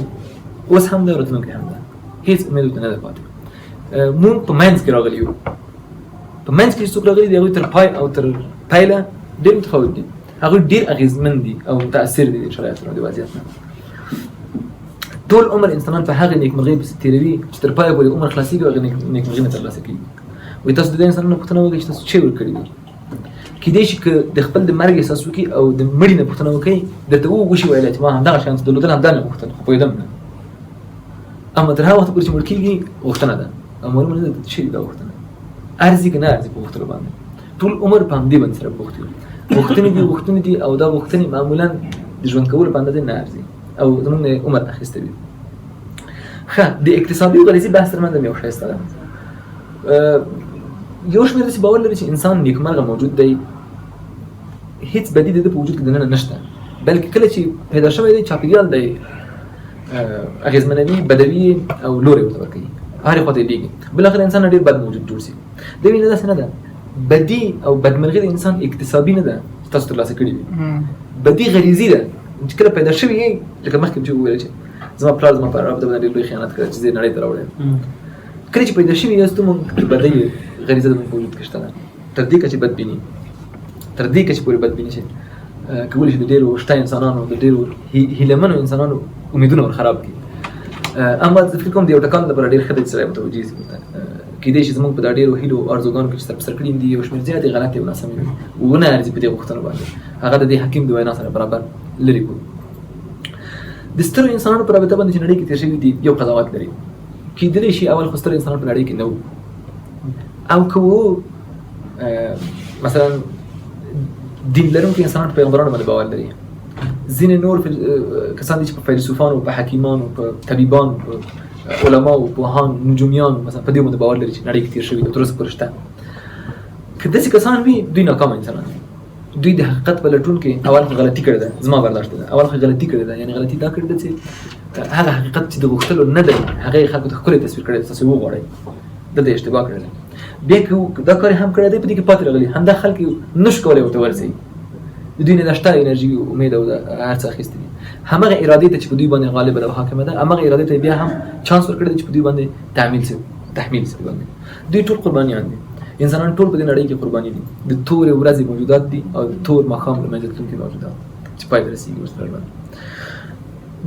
Speaker 1: اوس هم ده، راتلونکی هم ده، هیڅ امید ورته نه ده پاتې. موږ په منځ کې راغلي یو، په منځ کې چې څوک راغلي دي هغوی تر پای او تر پیله ډېر متفاوت دي، هغوی ډېر اغېزمن دي او متاثر دي د شرایطو نه، د وضعیت نه. ټول عمر انسانان په هغې نیکمرغۍ پسې تېروي چې تر پایه پورې عمر خلاصېږي او هغې نیکمرغۍ نه ترلاسه کېږي. وایي تاسو د دې انسانانو پوښتنه وکړئ چې تاسو چیرې ورکړي دي. کېدای شي که د خپل د مرګ احساس وکړي او د مړي نه پوښتنه وکړي، درته وشي ویلی چې ما همدغه شیان درلودل، همدا مې غوښتل، خو پوهېدم نه. اما تر هغه وخته پورې چې مړ کېږي غوښتنه ده او معلومه نه ده چې دا غوښتنه ارزي که نه ارزي. په غوښتلو باندې ټول عمر په همدې باندې سره بوخت یو. غوښتنې دي، غوښتنې دي، او دا غوښتنې معمولا د ژوند کولو په اندازه نه ارزي او زموږ نه عمر اخیستی وي. ښه، د اقتصادي او غریزي بحث ترمنځ هم یو ښایسته ده. یو شمېر داسې باور لري چې انسان نیکمرغه موجود دی، هیڅ بدی د ده په وجود کې دننه نشته، بلکې کله چې پیدا شوی دی چاپېریال دی اغېزمنوي، بدوي او لوری ورته ورکوي، هرې خواته یې لېږي، بالاخره انسان ډېر بد موجود جوړ شي. دی وایي نه، داسې نه ده. بدی او بدمرغي د انسان اکتسابي نه ده چې تاسو ترلاسه کړې وي، بدی غریزي ده چې کله پیدا شوي یې، لکه مخکې چې وویل چې زما پلار زما په رابطه باندې ډېر لوی خیانت کړی چې زه یې نړۍ ته راوړی یم. کله چې پیدا شوي یاستو موږ بدۍ غریزه زموږ په وجود کې شته ده، تر دې کچې بدبیني، تر دې کچې پورې بدبیني چې کولی شي د ډېرو شته انسانانو، د ډېرو هیلهمنو انسانانو امیدونه ور خراب کړي. اما زه فکر کوم د یو ټکان لپاره ډېر ښه دی چې سړی متوجه شي ورته. کېدای شي زموږ په دا ډېرو هیلو او ارزوګانو کې چې سر په سر کړي دي یو شمېر زیاتې غلطې او ناسمې وي، ونه ارزي په دې غوښتنو باندې، هغه د دې حکیم د وینا سره برابر لرې کړو. د سترو انسانانو په رابطه باندې چې نړۍ کې تېر شوي دي یو قضاوت لري. کېدلی شي اول خو ستر انسانان په نړۍ کې نه وو، او که وو مثلا دین لرونکي انسانان په پیغمبرانو باندې باور لري، ځینې نور کسان دي چې په فیلسوفانو، په حکیمانو، په طبیبانو، په علماو، پوهان، نجومیانو مثلا په دې باندې باور لري چې نړۍ کې تېر شوي دي، تر اوسه پورې شته. که داسې کسان وي دوی ناکامه انسانان دي. دوی د حقیقت په لټون کې اول خو غلطي کړې ده، زما برداشت ده، اول خو غلطي کړې ده، یعنې غلطي دا کړې ده چې هغه حقیقت چې د غوښتلو نه دی هغه یې خلکو ته ښکلی تصویر کړی، تاسو یې وغواړئ، دلته یې اشتباه کړې ده. بیا که دا کار یې هم کړی دی په دې کې پاتې راغلي، همدا خلک یې نشو کولی ورته ورسوي، د دوی نه دا شته انرژي، امید او هر څه اخیستي دي. همغه ارادې ته چې په دوی باندې غالبه ده او حاکمه ده، همغه ارادې ته بیا هم چانس ورکړی دی چې په دوی باندې تعمیل سي، تحمیل سي باندې. دوی ټول قربانیان دي، انسانان ټول په دې نړۍ کې قرباني دي، د تورې ورځې موجودات دي او د تور ماښام له منځه تلونکي موجودات چې پای ته رسېږي ورسره ژوند.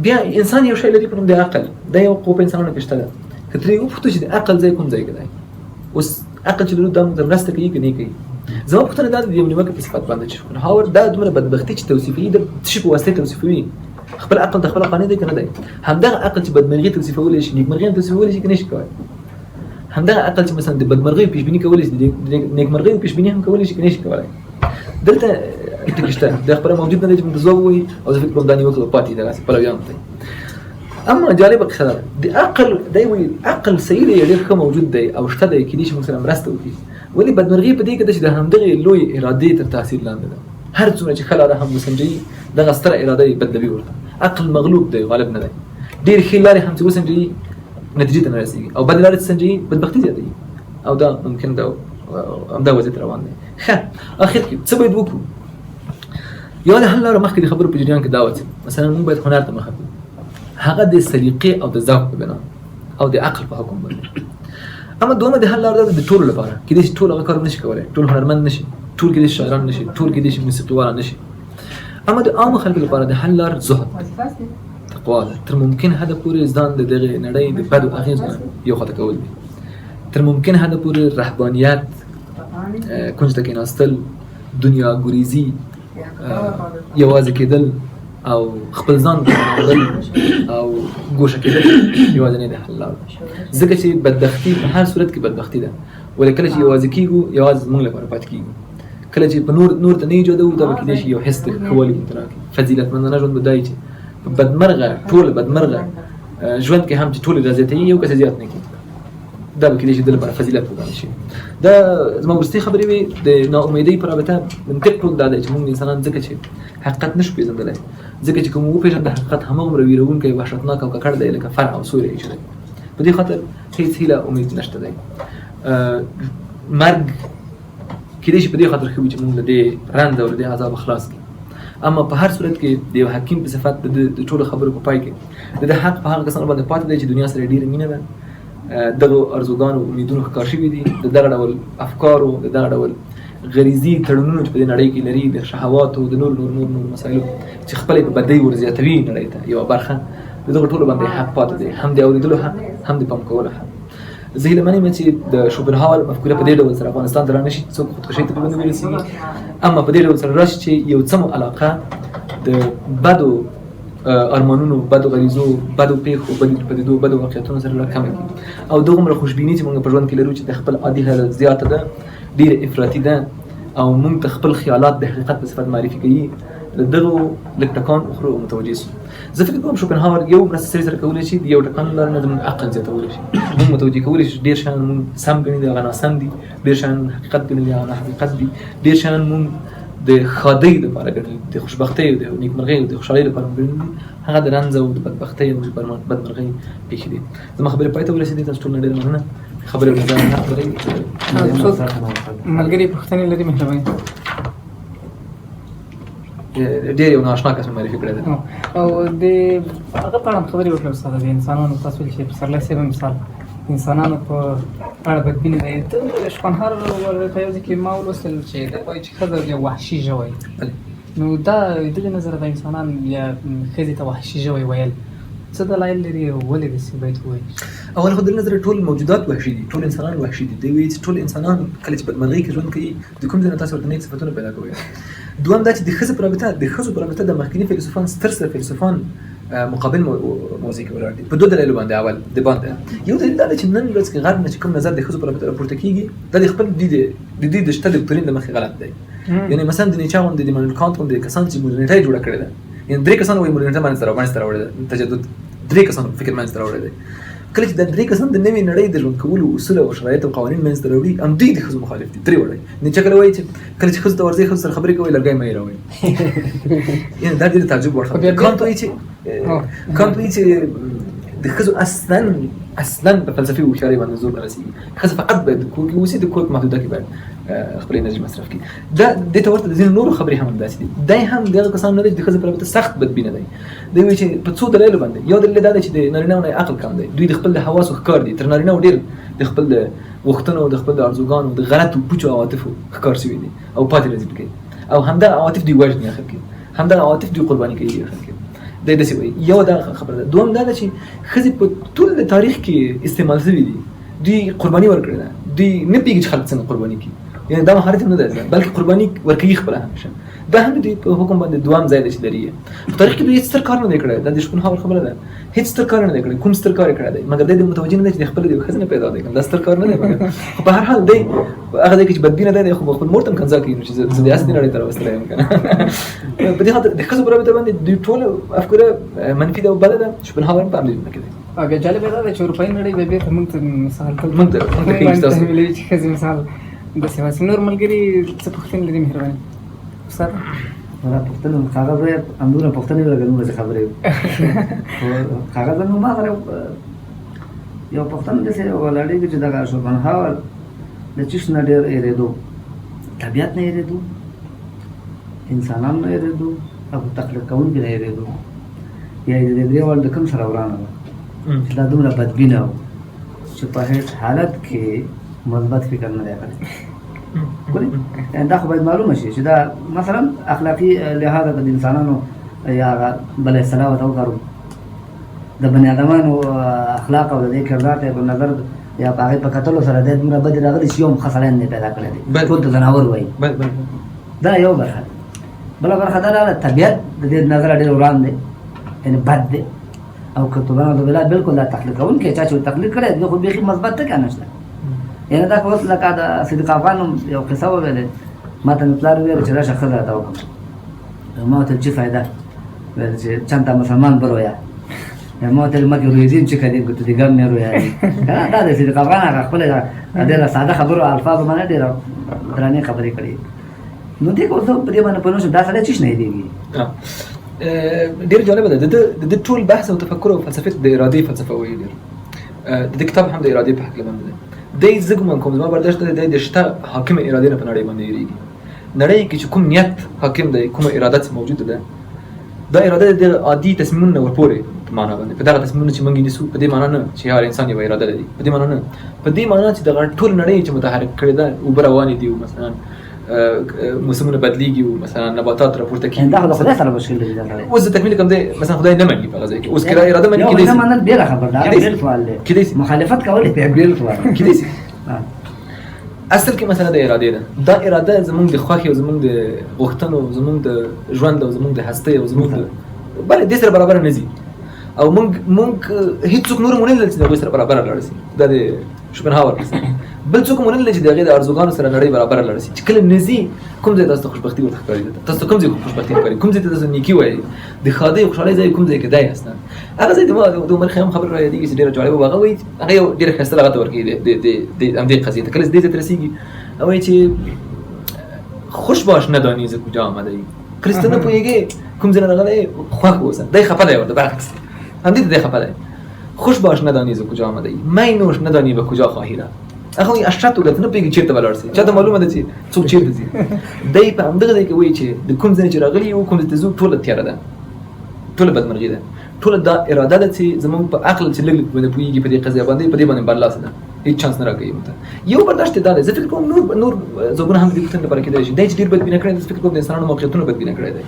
Speaker 1: بیا انسان یو شی لري په نوم د عقل، دا یو قوه په انسانانو کې شته ده. که ترې وپوښتو چې د عقل ځای کوم ځای کې دی، اوس عقل چې لرو دا موږ ته مرسته کوي که نه کوي؟ زما پوښتنه دا ده د یو نیوکې په صفت باندې چې شوپنهاور دا دومره بدبختي چې توصیفوي د څه شي په واسطه توصیفوي؟ خپل عقل ته خپله قانع دی که نه دی؟ همدغه عقل چې بدمرغي توصیفولی شي، نیکمرغي هم توصیفولی شي که نه شي کولی؟ همدغه عقل چې مثلا د بدمرغیو پیشبیني کولی شي، د نیکمرغیو پیشبیني هم کولی شي که نه شي کولی؟ دلته ټکی شته، دا خبره موجود نه دی چې موږ ته ځواب ووایي، او زه فکر کوم دا نیوکه به پاتې دغسې پلویانو ته. اما جالبه قصه ده، د عقل دی وایي عقل صحیح دی، ډېر ښه موجود دی او شته دی، کېدای شي موږ سره مرسته وکړي، ولې بدمرغي په دې کې ده چې د همدغې لویې ارادې تر تاثیر لاندې ده. هر څومره چې ښه لاره هم وسنجوي دغه ستره اراده یې بدلوي ورته. عقل مغلوب دی، غالب نه دی. ډېر ښې لارې هم چې وسنجوي نتیجې ته نه رسېږي، او بدې لارې چې سنجوي بدبختي زیاتوي، او دا ممکن ده همدا وضعیت روان دی. ښه، اخر کې څه باید وکړو؟ یوه د حل لاره مخکې د خبرو په جریان کې دا وه چې مثلا موږ باید هنر ته مخه کړو، هغه د سلیقې او د ذوق په بنا او د عقل په حکم باندې. اما دومره د حل لاره دا ده د ټولو لپاره، کېدای شي ټول هغه کار نشي کولی، ټول هنرمند نشي، ټول کېدای شي شاعران نشي، ټول کېدای شي موسیقيوالان نشي، اما د عامو خلکو لپاره د حل لار زهد دی، تقوا ده. تر ممکن حده پورې ځان د دغې نړۍ د بدو اغېزو نه یو خواته کول دي، تر ممکن حده پورې رهبانیت، کنج ته کېناستل، دنیا ګریزي، یوازې کېدل او خپل ځان پټول او ګوښه کېدل یوازینۍ د حل لار ده. ځکه چې بدبختي په هر صورت کې بدبختي ده، ولې کله چې یوازې کېږو یوازې زموږ لپاره پاتې کېږو، کله چې په نور ته نه ایجادوو دا به کېدای شي یو حس د ښه والي موږ ته راکړي. فضیلتمندانه ژوند به دا وي چې په بدمرغه ټول بدمرغه ژوند کې هم چې ټول رضایتوي یو کس زیات نه کړي، دا به کېدای شي د لپاره فضیلت وګڼل شي. دا زما وروستۍ خبرې وې. د ناامیدۍ په رابطه منطق ټول دا دی چې موږ انسانان ځکه چې حقیقت نشو پېژندلی، ځکه چې که موږ وپېژنده حقیقت هماغومره ویروونکی، وحشتناک او ککړ دی لکه فرع او سوری چې دی. په دې خاطر هیڅ هیله امید نشته دی. مرګ کېدای شي په دې خاطر ښه وي چې موږ له دې رنځ او له دې عذابه خلاص کړي، اما په هر صورت کې د یو حکیم په صفت د ټولو خبرو په پای کې د ده حق په هغه کسانو باندې پاتې دی چې دنیا سره ډېره مینه ده، دغو ارزوګانو امیدونو ښکار شوي دي، د دغه ډول افکارو، د دغه ډول غریزي تړونونو چې په دې نړۍ کې لري، د شهواتو، د نور نور نور نور مسایلو چې خپلې په بدۍ ور زیاتوي نړۍ ته یوه برخه، د دغو ټولو باندې حق پاتې دی، هم د اورېدلو حق، هم د پام کولو حق. زه هیله من یم چې د شوپنهاور مفکوره په دې ډول سره افغانستان ته رانه شي، څوک خودکشۍ ته په ورسېږي، اما په دې ډول سره راشي چې یو څه مو علاقه د بدو ارمانونو، بدو غریزو، بدو پېښو، بدو پدیدو، بدو واقعیتونو سره را کمه کړي، او دغومره خوشبیني چې موږ په ژوند کې لرو چې د خپل عادي حالت زیاته ده، ډېره افراطي ده، او موږ ته خپل خیالات د حقیقت په صفت معرفي کوي، له دغو لږ ټکان وخورو او متوجه شو. زه فکر کوم شوپنهاور یو مرسته سړي سره کولی شي، د یو ټکان له لارې نه زموږ عقل زیاتولی شي، موږ متوجه کولی شي. ډېر شیان موږ سم ګڼي دي هغه ناسم دي، ډېر شیان حقیقت ګڼي دي هغه ناحقیقت دي، ډېر شیان موږ د ښادۍ لپاره ګڼلي دي، د خوشبختۍ او د نیکمرغۍ او د خوشحالۍ لپاره موږ ګڼلي دي، هغه د رنځ او د بدبختۍ او د بدمرغۍ پېښې دي. زما خبرې پای ته ورسېدې، تاسو ټولو نه ډېره مننه. خبرې ورته ځان حق لرئ.
Speaker 2: څوک ملګري پوښتنې لري؟ مهرباني.
Speaker 1: ډېر یو نااشنا کس مې معرفي کړی دی.
Speaker 2: او د هغه په اړه خبرې وکړې استاد، د انسانانو تاسو ویل چې پسرلی صاحب مثال انسانانو په اړه بدبیني دی. ته شوپنهاور په یو ځای کې ما ولوستل چې دی وایي چې ښځه یو وحشي ژوی، نو دا د دې نظره د انسانان یا ښځې ته وحشي ژوی ویل څه دلایل لري او ولې داسې باید وویل شي؟
Speaker 1: اول خو د نظره ټول موجودات وحشي دي، ټول انسانان وحشي دي. دی وایي چې ټول انسانان کله چې بدمرغۍ کې ژوند کوي د کوم ځای نه تاسو ورته نیک صفتونه پیدا کوئ. دوهم دا چې د ښځې په رابطه، د ښځو په رابطه د مخکني فیلسوفان، ستر ستر فیلسوفان مقابل موضع کې ولاړ دي په دوه دلایلو باندې. اول د باندې یو دلیل دا دی چې نن ورځ کې غرب نه چې کوم نظر د ښځو په رابطه راپورته کیږي، دا د خپل د دوی د شته دکتورین له مخې غلط دی. یعنی مثلا د نیچه غوندې، د مانویل کانت غوندې کسان چې مډرنیټه یې جوړه کړې ده، یعنی درې کسان وایي مډرنیټه منځته راوړې ده، تجدد درې کسانو فکر منځته راوړی دی. کله چې دا درې کسان د نوې نړۍ د ژوند کولو اصول او شرایط او قوانین منځته راوړي، هم دوی د ښځو مخالف دي. درې واړه. نیچه کله وایي چې کله چې ښځو ته ورځئ، ښځو سره خبرې کوئ، لرګی مه یې راوړئ. یعنی دا ډېر تعجب وړ خبره. کانت وایي چې د ښځو اصلا په فلسفي هوښیارۍ باندې زور نه رسېږي، ښځه فقط باید د کور کې اوسي، د کور په محدوده کې باید خپل انرژي مصرف کړي. دا دې ته ورته د ځینو نورو خبرې هم همداسې دي. دی هم د هغه کسانو نه دی چې د ښځې په رابطه سخت بدبینه دی. دی وایي چې په څو دلایلو باندې، یو دلیل دا دی چې د نارینهو نه عقل کم دی، دوی د خپل د حواسو ښکار دي، تر نارینهو ډېر د خپل د غوښتنو، د خپل د ارزوګانو، د غلطو پوچو عواطفو ښکار شوي دي او پاتې راځي پکې، او همدغه عواطف دوی وژني اخر کې، همدغه عواطف دوی قرباني کوي اخر کې. دی داسې وایي. یو دا خبره ده. دوهم دا ده چې ښځې په ټول تاریخ کې استعمال شوي دي، دوی قرباني ورکړې ده، دوی نه پوهېږي چې خلک څنګه قرباني کوي، یعنی دا مهارت هم نه ده، بلکې قرباني ورکوي خپله همیشه. دا هم د دوی په حکم باندې دوام ځای دی چې لري. په تاریخ کې دوی هېڅ ستر کار نه دی کړی، دا د شپنهاور خبره ده، هېڅ ستر کار نه دی کړی، کوم ستر کار یې کړی دی، مګر دی د متوجه نه دی چې د خپل د ښځې نه پیدا دی، دا ستر کار نه دی. مګر خو په هر حال دی هغه ځای کې چې بدبینه دی، خو خپل مور ته هم کنځا کوي چې زه د هسې نړۍ ته راوستلی یم که نه. په دې خاطر د ښځو په رابطه باندې دوی ټول افکار منفي ده او بده ده. شوپنهاور هم په همدې دنیا کې دی.
Speaker 2: او بیا جالبه دا ده چې اروپایي نړۍ به بېرته موږ ته مثال
Speaker 1: موږ ته ښیي تاسو
Speaker 2: چې ښځې مثال داسې واسي. نور ملګري څه پوښتنې لري؟ مهرباني استاد.
Speaker 3: دا پوښتنه کاغذ همدومره پوښتنې لګل نو څه خبرې کاغذ نو ما سره یو پوښتنه داسې ولاړېږي چې دغه شوپنهاور د چیش نه ډېر اېرېدو، طبیعت نه اېرېدو، انسانان نه اېرېدو او تخلیق کوونکي نه اېرېدو، یا د دې درې واړو د کوم سره ورانه وه چې دا دومره بدبینه و چې په هېڅ حالت کې مثبت فکر نه دی کړی. ګورئ دا خو باید معلومه شي چې دا مثلا اخلاقي لحاظ د انسانانو یا بله اصطلاح ورته وکاروم، د بني آدمانو اخلاق او د دې کردار ته په نظر یا په هغې په کتلو سره دی دومره بدې راغلي چې یو هم ښه سړی نه دی پیدا کړی دی، ټول ته ځناور وایي. دا یو برخه ده. بله برخه دا ده طبیعت د دې نظره ډېر وران دی، یعنې بد دی، او که توبه بالله بالکل دا تخلیق کوونکی چا چې تخلیق کړی دی خو بیخي مثبت ټکی نشته. یعنې دا خو اوس لکه د صدیق افغان یو قصه وویلې، ما ته مې پلار وویل چې راشه ښځه راته وکړم، ما ورته چې فایده، ویل چې چند تا مسلمان برویا، ما ورته مکه رویدین چې کدیم که ته دې ګم مې رویا. دا د صدیق افغان هغه خپله ډېره ساده خبرو الفاظو باندې ډېره درنې خبرې کړې. نو دې اوس په دې باندې پوه نه شوم دا سړی چیش نه یادېږي.
Speaker 1: ډېر جالبه ده. د ده ټول بحث او تفکر او فلسفې د ارادې فلسفه وایي. ډېر د ده کتاب هم د ارادې په هکله باندې دی. دی زه ګومان کوم زما برداشت دی، دی د شته حاکمې ارادې نه په نړۍ باندې یریږي. نړۍ کې چې کوم نیت حاکم دی، کومه اراده چې موجوده ده، دا اراده د عادي تصمیمونو نه ورپورې په معنا باندې، په دغه تصمیمونو چې موږ یې نیسو په دې معنا نه چې هر انسان یوه اراده لري، په دې معنا نه، په دې معنا چې دغه ټول نړۍ چې متحرک کړې ده، اوبه روانې دي، مثلا موسمونه بدلیږي، مثلا نباتات راپورته کیږي.
Speaker 3: دا خو د خدای سره مشکل دی.
Speaker 1: اوس زه تکمیل کوم، دی مثلا خدای نه مني په هغه ځای کې، اوس که اراده مني
Speaker 3: کېدای شي نه منل بېله خبره ده، هغه بېل سوال دی،
Speaker 1: کېدای شي
Speaker 3: مخالفت کول یې بېل سوال دی،
Speaker 1: کېدای شي. اصل کې مسله د ارادې ده. دا اراده زمونږ د خوښې او زمونږ د غوښتنو، زمونږ د ژوند او زمونږ د هستۍ او زمونږ د بله دې سره برابره نه ځي، او مونږ هېڅوک نور مو نه لیدل چې د هغوی سره برابره لاړه شي. دا د شوپنهاور قصه. بل څوک مو نه لیدل چې د هغې د ارزوګانو سره نړۍ برابره لاړه شي. چې کله نه ځي، کوم ځای تاسو ته خوشبختي ورته ښکاري، تاسو ته کوم ځای خوشبختي ښکاري، کوم ځای ته تاسو نیکي وایي، د ښادۍ او خوشحالۍ ځای کوم ځای کې دی اصلا؟ هغه ځای د عمر خیام خبره را یادېږي چې ډېره جالبه وه. هغه وایي هغه یو ډېره ښایسته لغته ورکوي د همدې قضیې ته. کله چې دې ځای ته رسېږي، هغه وایي چې خوش باش ندانی ز کجا آمده ای، کله چې ته نه پوهېږې کوم ځای نه راغلی، خوښ اوسه. دی خفه دی ورته، برعکس همدې ته دی خفه دی. خوش باش ندانی ز کجا آمده ای، می نوش ندانی به کجا خواهی رفت. هغه وایي اشرت وکړه، ته نه پوهېږې چېرته به لاړ شې، چا ته معلومه ده چې څوک چېرته ځي. دی په همدغه ځای کې وایي چې د کوم ځای چې راغلي یو، کوم ځای ته ځو، ټوله تیاره ده، ټوله بدمرغي ده، ټوله دا اراده ده چې زموږ په عقل چې لږ لږ باندې پوهېږي په دې قضیه باندې، په دې باندې برلاسه ده، هېڅ چانس نه راکوي موږ ته. یو برداشت دا دی، زه فکر کوم نور ځوابونه هم د دې پوښتنې لپاره کېدای شي. دی چې ډېر بدبینه کړی دی، زه فکر کوم د انسانانو موقعیتونه بدبینه کړی دی.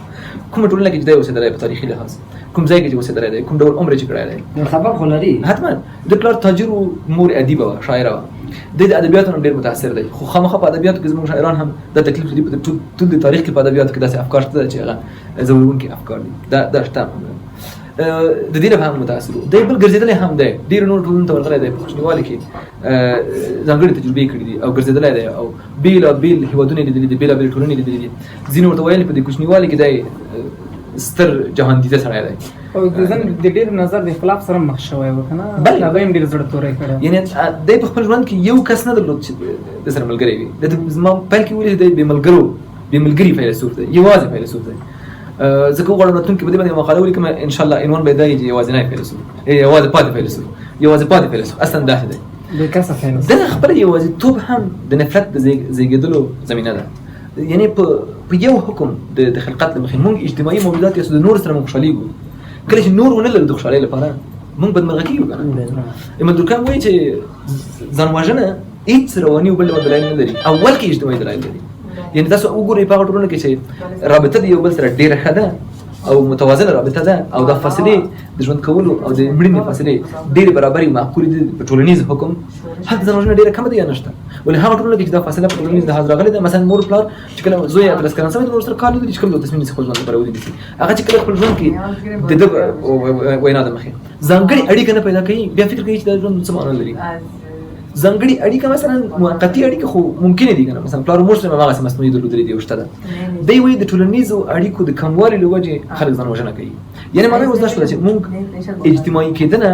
Speaker 1: کومه ټولنه کې چې دی اوسېدلی په تاریخي لحاظ، کوم ځای کې چې اوسېدلی دی، کوم ډول عمر یې چې کړی دی،
Speaker 3: نو سبب خو لري
Speaker 1: حتما. د پلار تاجر و، مور ادیبه وه، شاعره وه. دی د ادبیاتو نه ډېر متاثر دی، خو خامخا په ادبیاتو کې زموږ شاعران هم دا تکلیف لري. په ټول د تاریخ کې په ادبیاتو کې داسې افکار شته چې هغه ځورونکي افکار دي، دا شته. د دې نه هم متاثر و دی، بل ګرځېدلی هم دی، ډېرو نورو ټولنو ته ورغلی دی، په کوچنیوالي کې ځانګړې تجربې کړې دي او ګرځېدلی دی او بېلابېل هېوادونه یې لیدلي دي، بېلابېل ټولنې لیدلي دي. ځینو ورته ویل په دې کوچنیوالي کې دی ستر جهان دیده سړی دی.
Speaker 2: او د ځن د ډېر نظر د اختلاف سره مخ شوی و که نه؟
Speaker 1: بله.
Speaker 2: هغه یې هم ډېر زړه توری کړی.
Speaker 1: یعنې دی په خپل ژوند کې یو کس نه درلود چې د سره ملګری وي. د زما پیل کې ویل دی بې ملګرو، بې ملګري فیلسوف دی، یوازې فیلسوف دی. زه که وغواړم راتلونکي په دې باندې مقاله ولیکم، ان شاء الله عنوان به یې دا وي چې یوازینی فیلسوف، یوازې پاتې فیلسوف، یوازې پاتې فیلسوف اصلا داسې دی.
Speaker 2: بې کسه فیلسوف.
Speaker 1: دغه خپله یوازېتوب هم د نفرت د زیږېدلو زمینه ده. یعنې په یو حکم د خلقت له مخې موږ اجتماعي موجودات یو، د نور سره موږ خوشحالېږو. کله چې نور ونه لرو د خوشحالۍ لپاره موږ بدمرغه کېږو که نه؟ ایمل دورکهایم وایي چې ځان وژنه هیڅ رواني او بل ډول دلایل نه لري، اول کې اجتماعي دلایل لري. یعنې تاسو وګورئ په هغه ټولنه کې چې رابطه د یو بل سره ډېره ښه ده او متوازنه رابطه ده او دا فاصلې د ژوند کولو او د مړینې فاصلې ډېرې برابرې معقولې دي په ټولنیز حکم، هلته ځان وژنه ډېره کمه ده یا نشته. ولې هغه ټولنه کې چې دا فاصله په ټولنیز لحاظ راغلې ده، مثلا مور پلار چې کله زوی 18 کلن سوی د نور سره کار نه لري چې کوم تصمیم نیسي خپل ژوند لپاره ونیسي، هغه چې کله خپل ژوند کې د ده وینا د مخې ځانګړې اړیکه نه پیدا کوي، بیا فکر کوي چې دا ژوند څه معنا لري. ځانګړې اړیکه مثلا موقتي اړیکه خو ممکنه دي که نه، مثلا پلار او مور سره هماغسې مصنوعي درلودلې دي او شته ده. دی وایي د ټولنیزو اړیکو د کموالي له وجې خلک ځان وژنه کوي. یعنې معنی اوس دا شوله چې موږ اجتماعي کېدنه،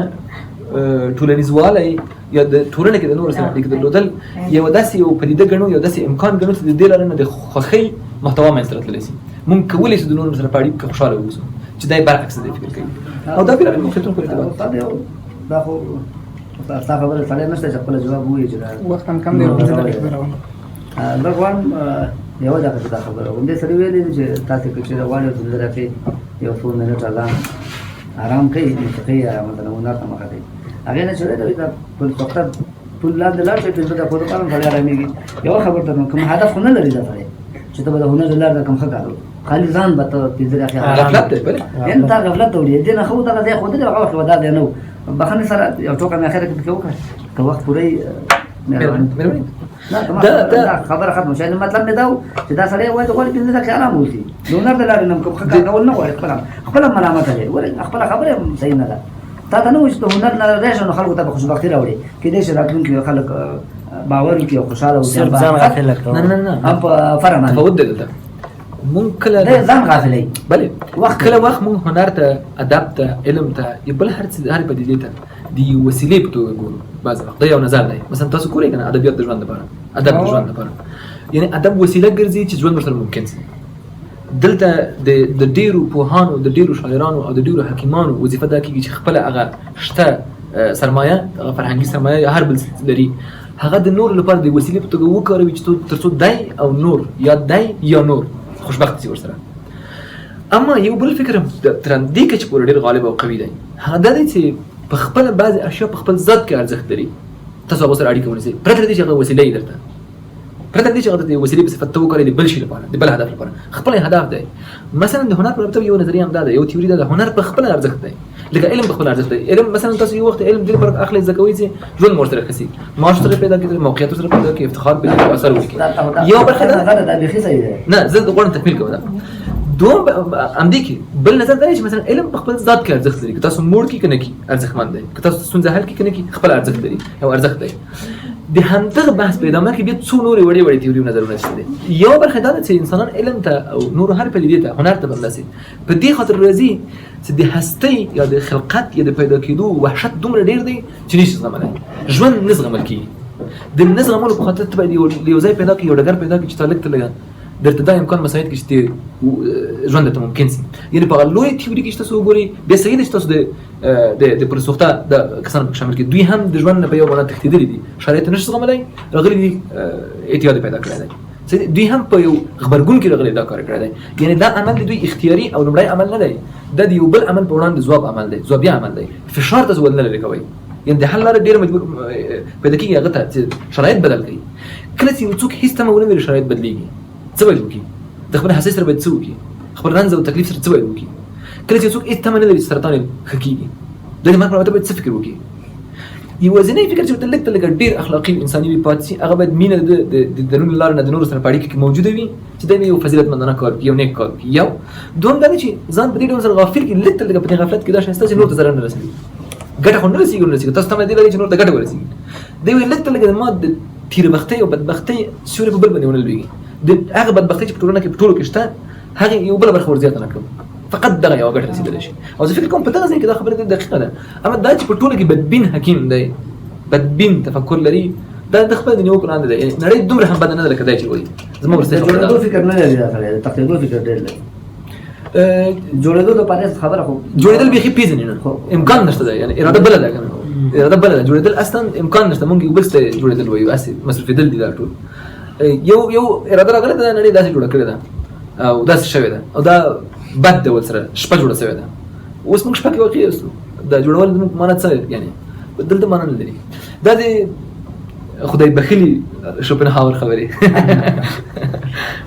Speaker 1: ټولنیزوالی یا د ټولنه کې د نورو سره اړیکې درلودل یو داسې یو پدیده ګڼو، یو داسې امکان ګڼو چې د دې لارې نه د خوښۍ محتوا منځته راتللی شي. موږ کولی شو د نورو سره په اړیکو کې خوشحاله واوسو، چې دا یې برعکس دی فکر کوي. او دا بېلابېل موقعیتونو پورې ارتباط.
Speaker 3: دا خو ستا خبره سړی نشته چې خپله جواب ووایي چې دا
Speaker 2: وخت هم کم دی، پنځه دقیقې روان.
Speaker 3: زه غواړم یوه دقیقه دا خبره وکړم. دې سړي ویلي دي چې تاسې که چېرې غواړئ پنځه دقیقې یو څو منټه ځان آرام کړئ، موسیقي یا مثلا هنر ته مخه کړئ. هغې نه چې ویلي دا پل سوخته پل لاندې لاړ شئ، پنځه دقیقو لپاره هم سړی ارامېږي. یوه خبره ته کوم هدف خو نه لري دا سړی چې ته به د هنر له لارې کوم ښه کار وکړې، خالي ځان به ته پنځه دقیقې
Speaker 1: غفلت دی. بلې
Speaker 3: یعنې تا غفلت ته وړي. دې نه ښه و دغه ځای ښودلی، هغه وخت به دا ځای نه و. بخښنې سره یو ټوکه مې اخره کې پکې وکړه که وخت پوره یې، مهرباني.
Speaker 1: مهرباني.
Speaker 3: نه، دا خبره ختمه شوه. مطلب مې دا و چې دا سړی وایي غواړي پنځه دقیقې ارام اوسي، د هنر د لارې نه کوم ښه کار کول نه غواړي، خپله ملامته دی، ولې خپله خبره هم صحیح نه ده. تا ته نه وایي چې د هنر نه راشې نو خلکو ته به خوشبختي راوړې، کېدای شي راتلونکي خلک باور وکړي او خوشحاله اوسي.
Speaker 4: صرف ځان غافله کوي.
Speaker 1: نه، نه، نه.
Speaker 3: هم په فرع باندې.
Speaker 1: تفاوت دی دلته. مونږ کله
Speaker 3: دی ځان غافلوي.
Speaker 1: بله.
Speaker 3: وخت
Speaker 1: کله وخت مونږ هنر ته، ادب ته، علم ته یا بل هر څه، هرې پدیدې ته د یو وسیلې په توګه ګورو. بعضې وخت دا یو نظر دی. مثلا تاسو ګورئ که نه ادبیات د ژوند لپاره، ادب د ژوند لپاره، یعنې ادب وسیله ګرځي چې ژوند ورسره ممکن شي. دلته د ډېرو پوهانو، د ډېرو شاعرانو او د ډېرو حکیمانو وظیفه دا کېږي چې خپله هغه شته سرمایه، هغه فرهنګي سرمایه یا هر بل څه لري، هغه د نورو لپاره د وسیلې په توګه وکاروي چې تر څو دی او نور یا دی یا نور خوشبخت شي ورسره. اما یو بل فکر هم تر دې کچې پورې ډېر غالب او قوي دی، هغه دا دی چې په خپله بعضې اشیا په خپل ذات کې ارزښت لري، تاسو هغو سره اړیکه ونیسئ، پرته له دې چې هغه وسیله یې درته، پرته له دې چې هغه د وسیلې په صفت ته وکاروي د بل شي لپاره، د بل هدف لپاره، خپل هدف دی. مثلا د هنر په رابطه یو نظریه هم دا ده، یو تیوري دا ده، هنر په خپل ارزښت دی، لکه علم په خپل ارزښت دی. علم مثلا تاسو یو وخت علم دې لپاره اخلئ زده کوئ چې ژوند مو ورسره ښه شي، معاش سره پیدا کړئ، موقعیت سره پیدا کړئ، افتخار پیدا کړئ، اثر وکړي. یو برخه ده.
Speaker 3: دا بیخي صحیح دی.
Speaker 1: نه، زه غواړم تکمیل کوم دا. دوم همدې کې بل نظر دا دی چې مثلا علم په خپل ذات کې ارزښت لري، که تاسو موړ کړي که نه کړي ارزښتمند دی، که تاسو ستونزه حل کړي که نه کړي خپل ارزښت لري او ارزښت دی. د همدغه بحث په ادامه کې بیا څو نورې وړې وړې تیوري او نظرونه شته دي. یوه برخه دا ده چې انسانان علم ته او نورو هر پدیدې ته، هنر ته به همداسې په دې خاطر راځي چې د هستۍ یا د خلقت یا د پیدا کېدو وحشت دومره ډېر دی چې نشي زغملی، ژوند نه زغمل کېږي. د نه زغملو په خاطر ته باید یو ځای پیدا کړې، یو ډګر پیدا کړې چې تا لږ تر لږه درته دا امکان مساعد کړي چې ژوند درته ممکن شي. یعنې په هغه لویه تیوري کې چې تاسو وګورئ، بیا صحیح ده چې تاسو د پرسوخته د کسانو پکې شامل کړي، دوی هم د ژوند نه په یو معنا تښتېدلي دي، شرایط نه شي زغملی، راغلي دي، اعتیاد یې پیدا کړی دی. صحیح ده، دوی هم په یو غبرګون کې راغلي دا کار کړی دی. یعنې دا عمل د دوی اختیاري او لومړی عمل نه دی، دا د یو بل عمل په وړاندې ځواب عمل دی، ځوابیه عمل دی. فشار تاسو ول نه لرې کوئ، یعنې د حل لاره ډېره مجبور پیدا کېږي هغه ته چې شرایط بدل کړي. کله چې یو څوک هېڅ تمه ونه لري شرایط بدلېږي، څه باید وکړي؟ د خپل حساسیت سره باید څه وکړي؟ خپل رنځ او تکلیف سره څه باید وکړي؟ کله چې څوک هېڅ تمه نه لري چې سرطان یې ښه کېږي، د دې مرګ په رابطه باید څه فکر وکړي؟ یوازینی فکر چې ورته لږ تر لږه ډېر اخلاقي او انساني وي پاتې شي، هغه باید مینه د د درون له لارې نه د نورو سره په اړیکه کې موجوده وي چې دی یو فضیلتمندانه کار وکړي، یو نیک کار وکړي. یو دوهم دا دی چې ځان په دې ډول سره غافل کړي، لږ تر لږه په دې غفلت کې دا شی شته چې نور ته ضرر نه رسوي، ګټه خو نه رسېږي، نه رسېږي. تاسو تمه دې لرئ چې نور ته ګټه ورسېږي. دی وایي لږ تر لږه ما د تیره بختۍ او بدبختۍ سیوری په بل باندې ونه لوېږي، د هغه بدبختۍ چې په ټولنه کې په ټولو کې شته هغې یو بله برخه ور زیاته نه کړم، فقط دغه یوه ګټه رسېدلی شي. او زه فکر کوم په دغه ځای کې دا خبره ډېره دقیقه ده. اما دا چې په ټوله کې بدبین حکیم دی، بدبین تفکر لري، دا د خپل د نیوکو لاندې دی. یعنې نړۍ دومره هم بده نه ده لکه دی چې وایي. زما وروستۍ
Speaker 3: د
Speaker 1: خبره دا
Speaker 3: جوړېدو فکر نه لري دا سړی، د تښتېدو فکر ډېر لري. جوړېدو دپاره هېڅ خبره خو
Speaker 1: جوړېدل بیخي پېژني نه، امکان نشته دی. یعنې اراده بله ده که نه، اراده بله ده. جوړېدل اصلا امکان نشته. مونږ یو بل څه جوړېدل وایو، هسې مصروفېدل دي دا ټول. یو یو اراده راغلې ده، نړۍ داسې جوړه کړې ده او داسې شوې ده، او دا بد ډول سره شپه جوړه شوې ده. اوس موږ شپه کې واقع یاستو. دا جوړول زموږ معنا څه یعنې دلته معنا نه لري. دا د خدای بخښلي شوپنهاور خبرې.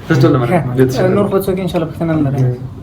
Speaker 1: تاسو ټول مننه.
Speaker 2: نور خو څوک ان شاء الله پوښتنه نه لري.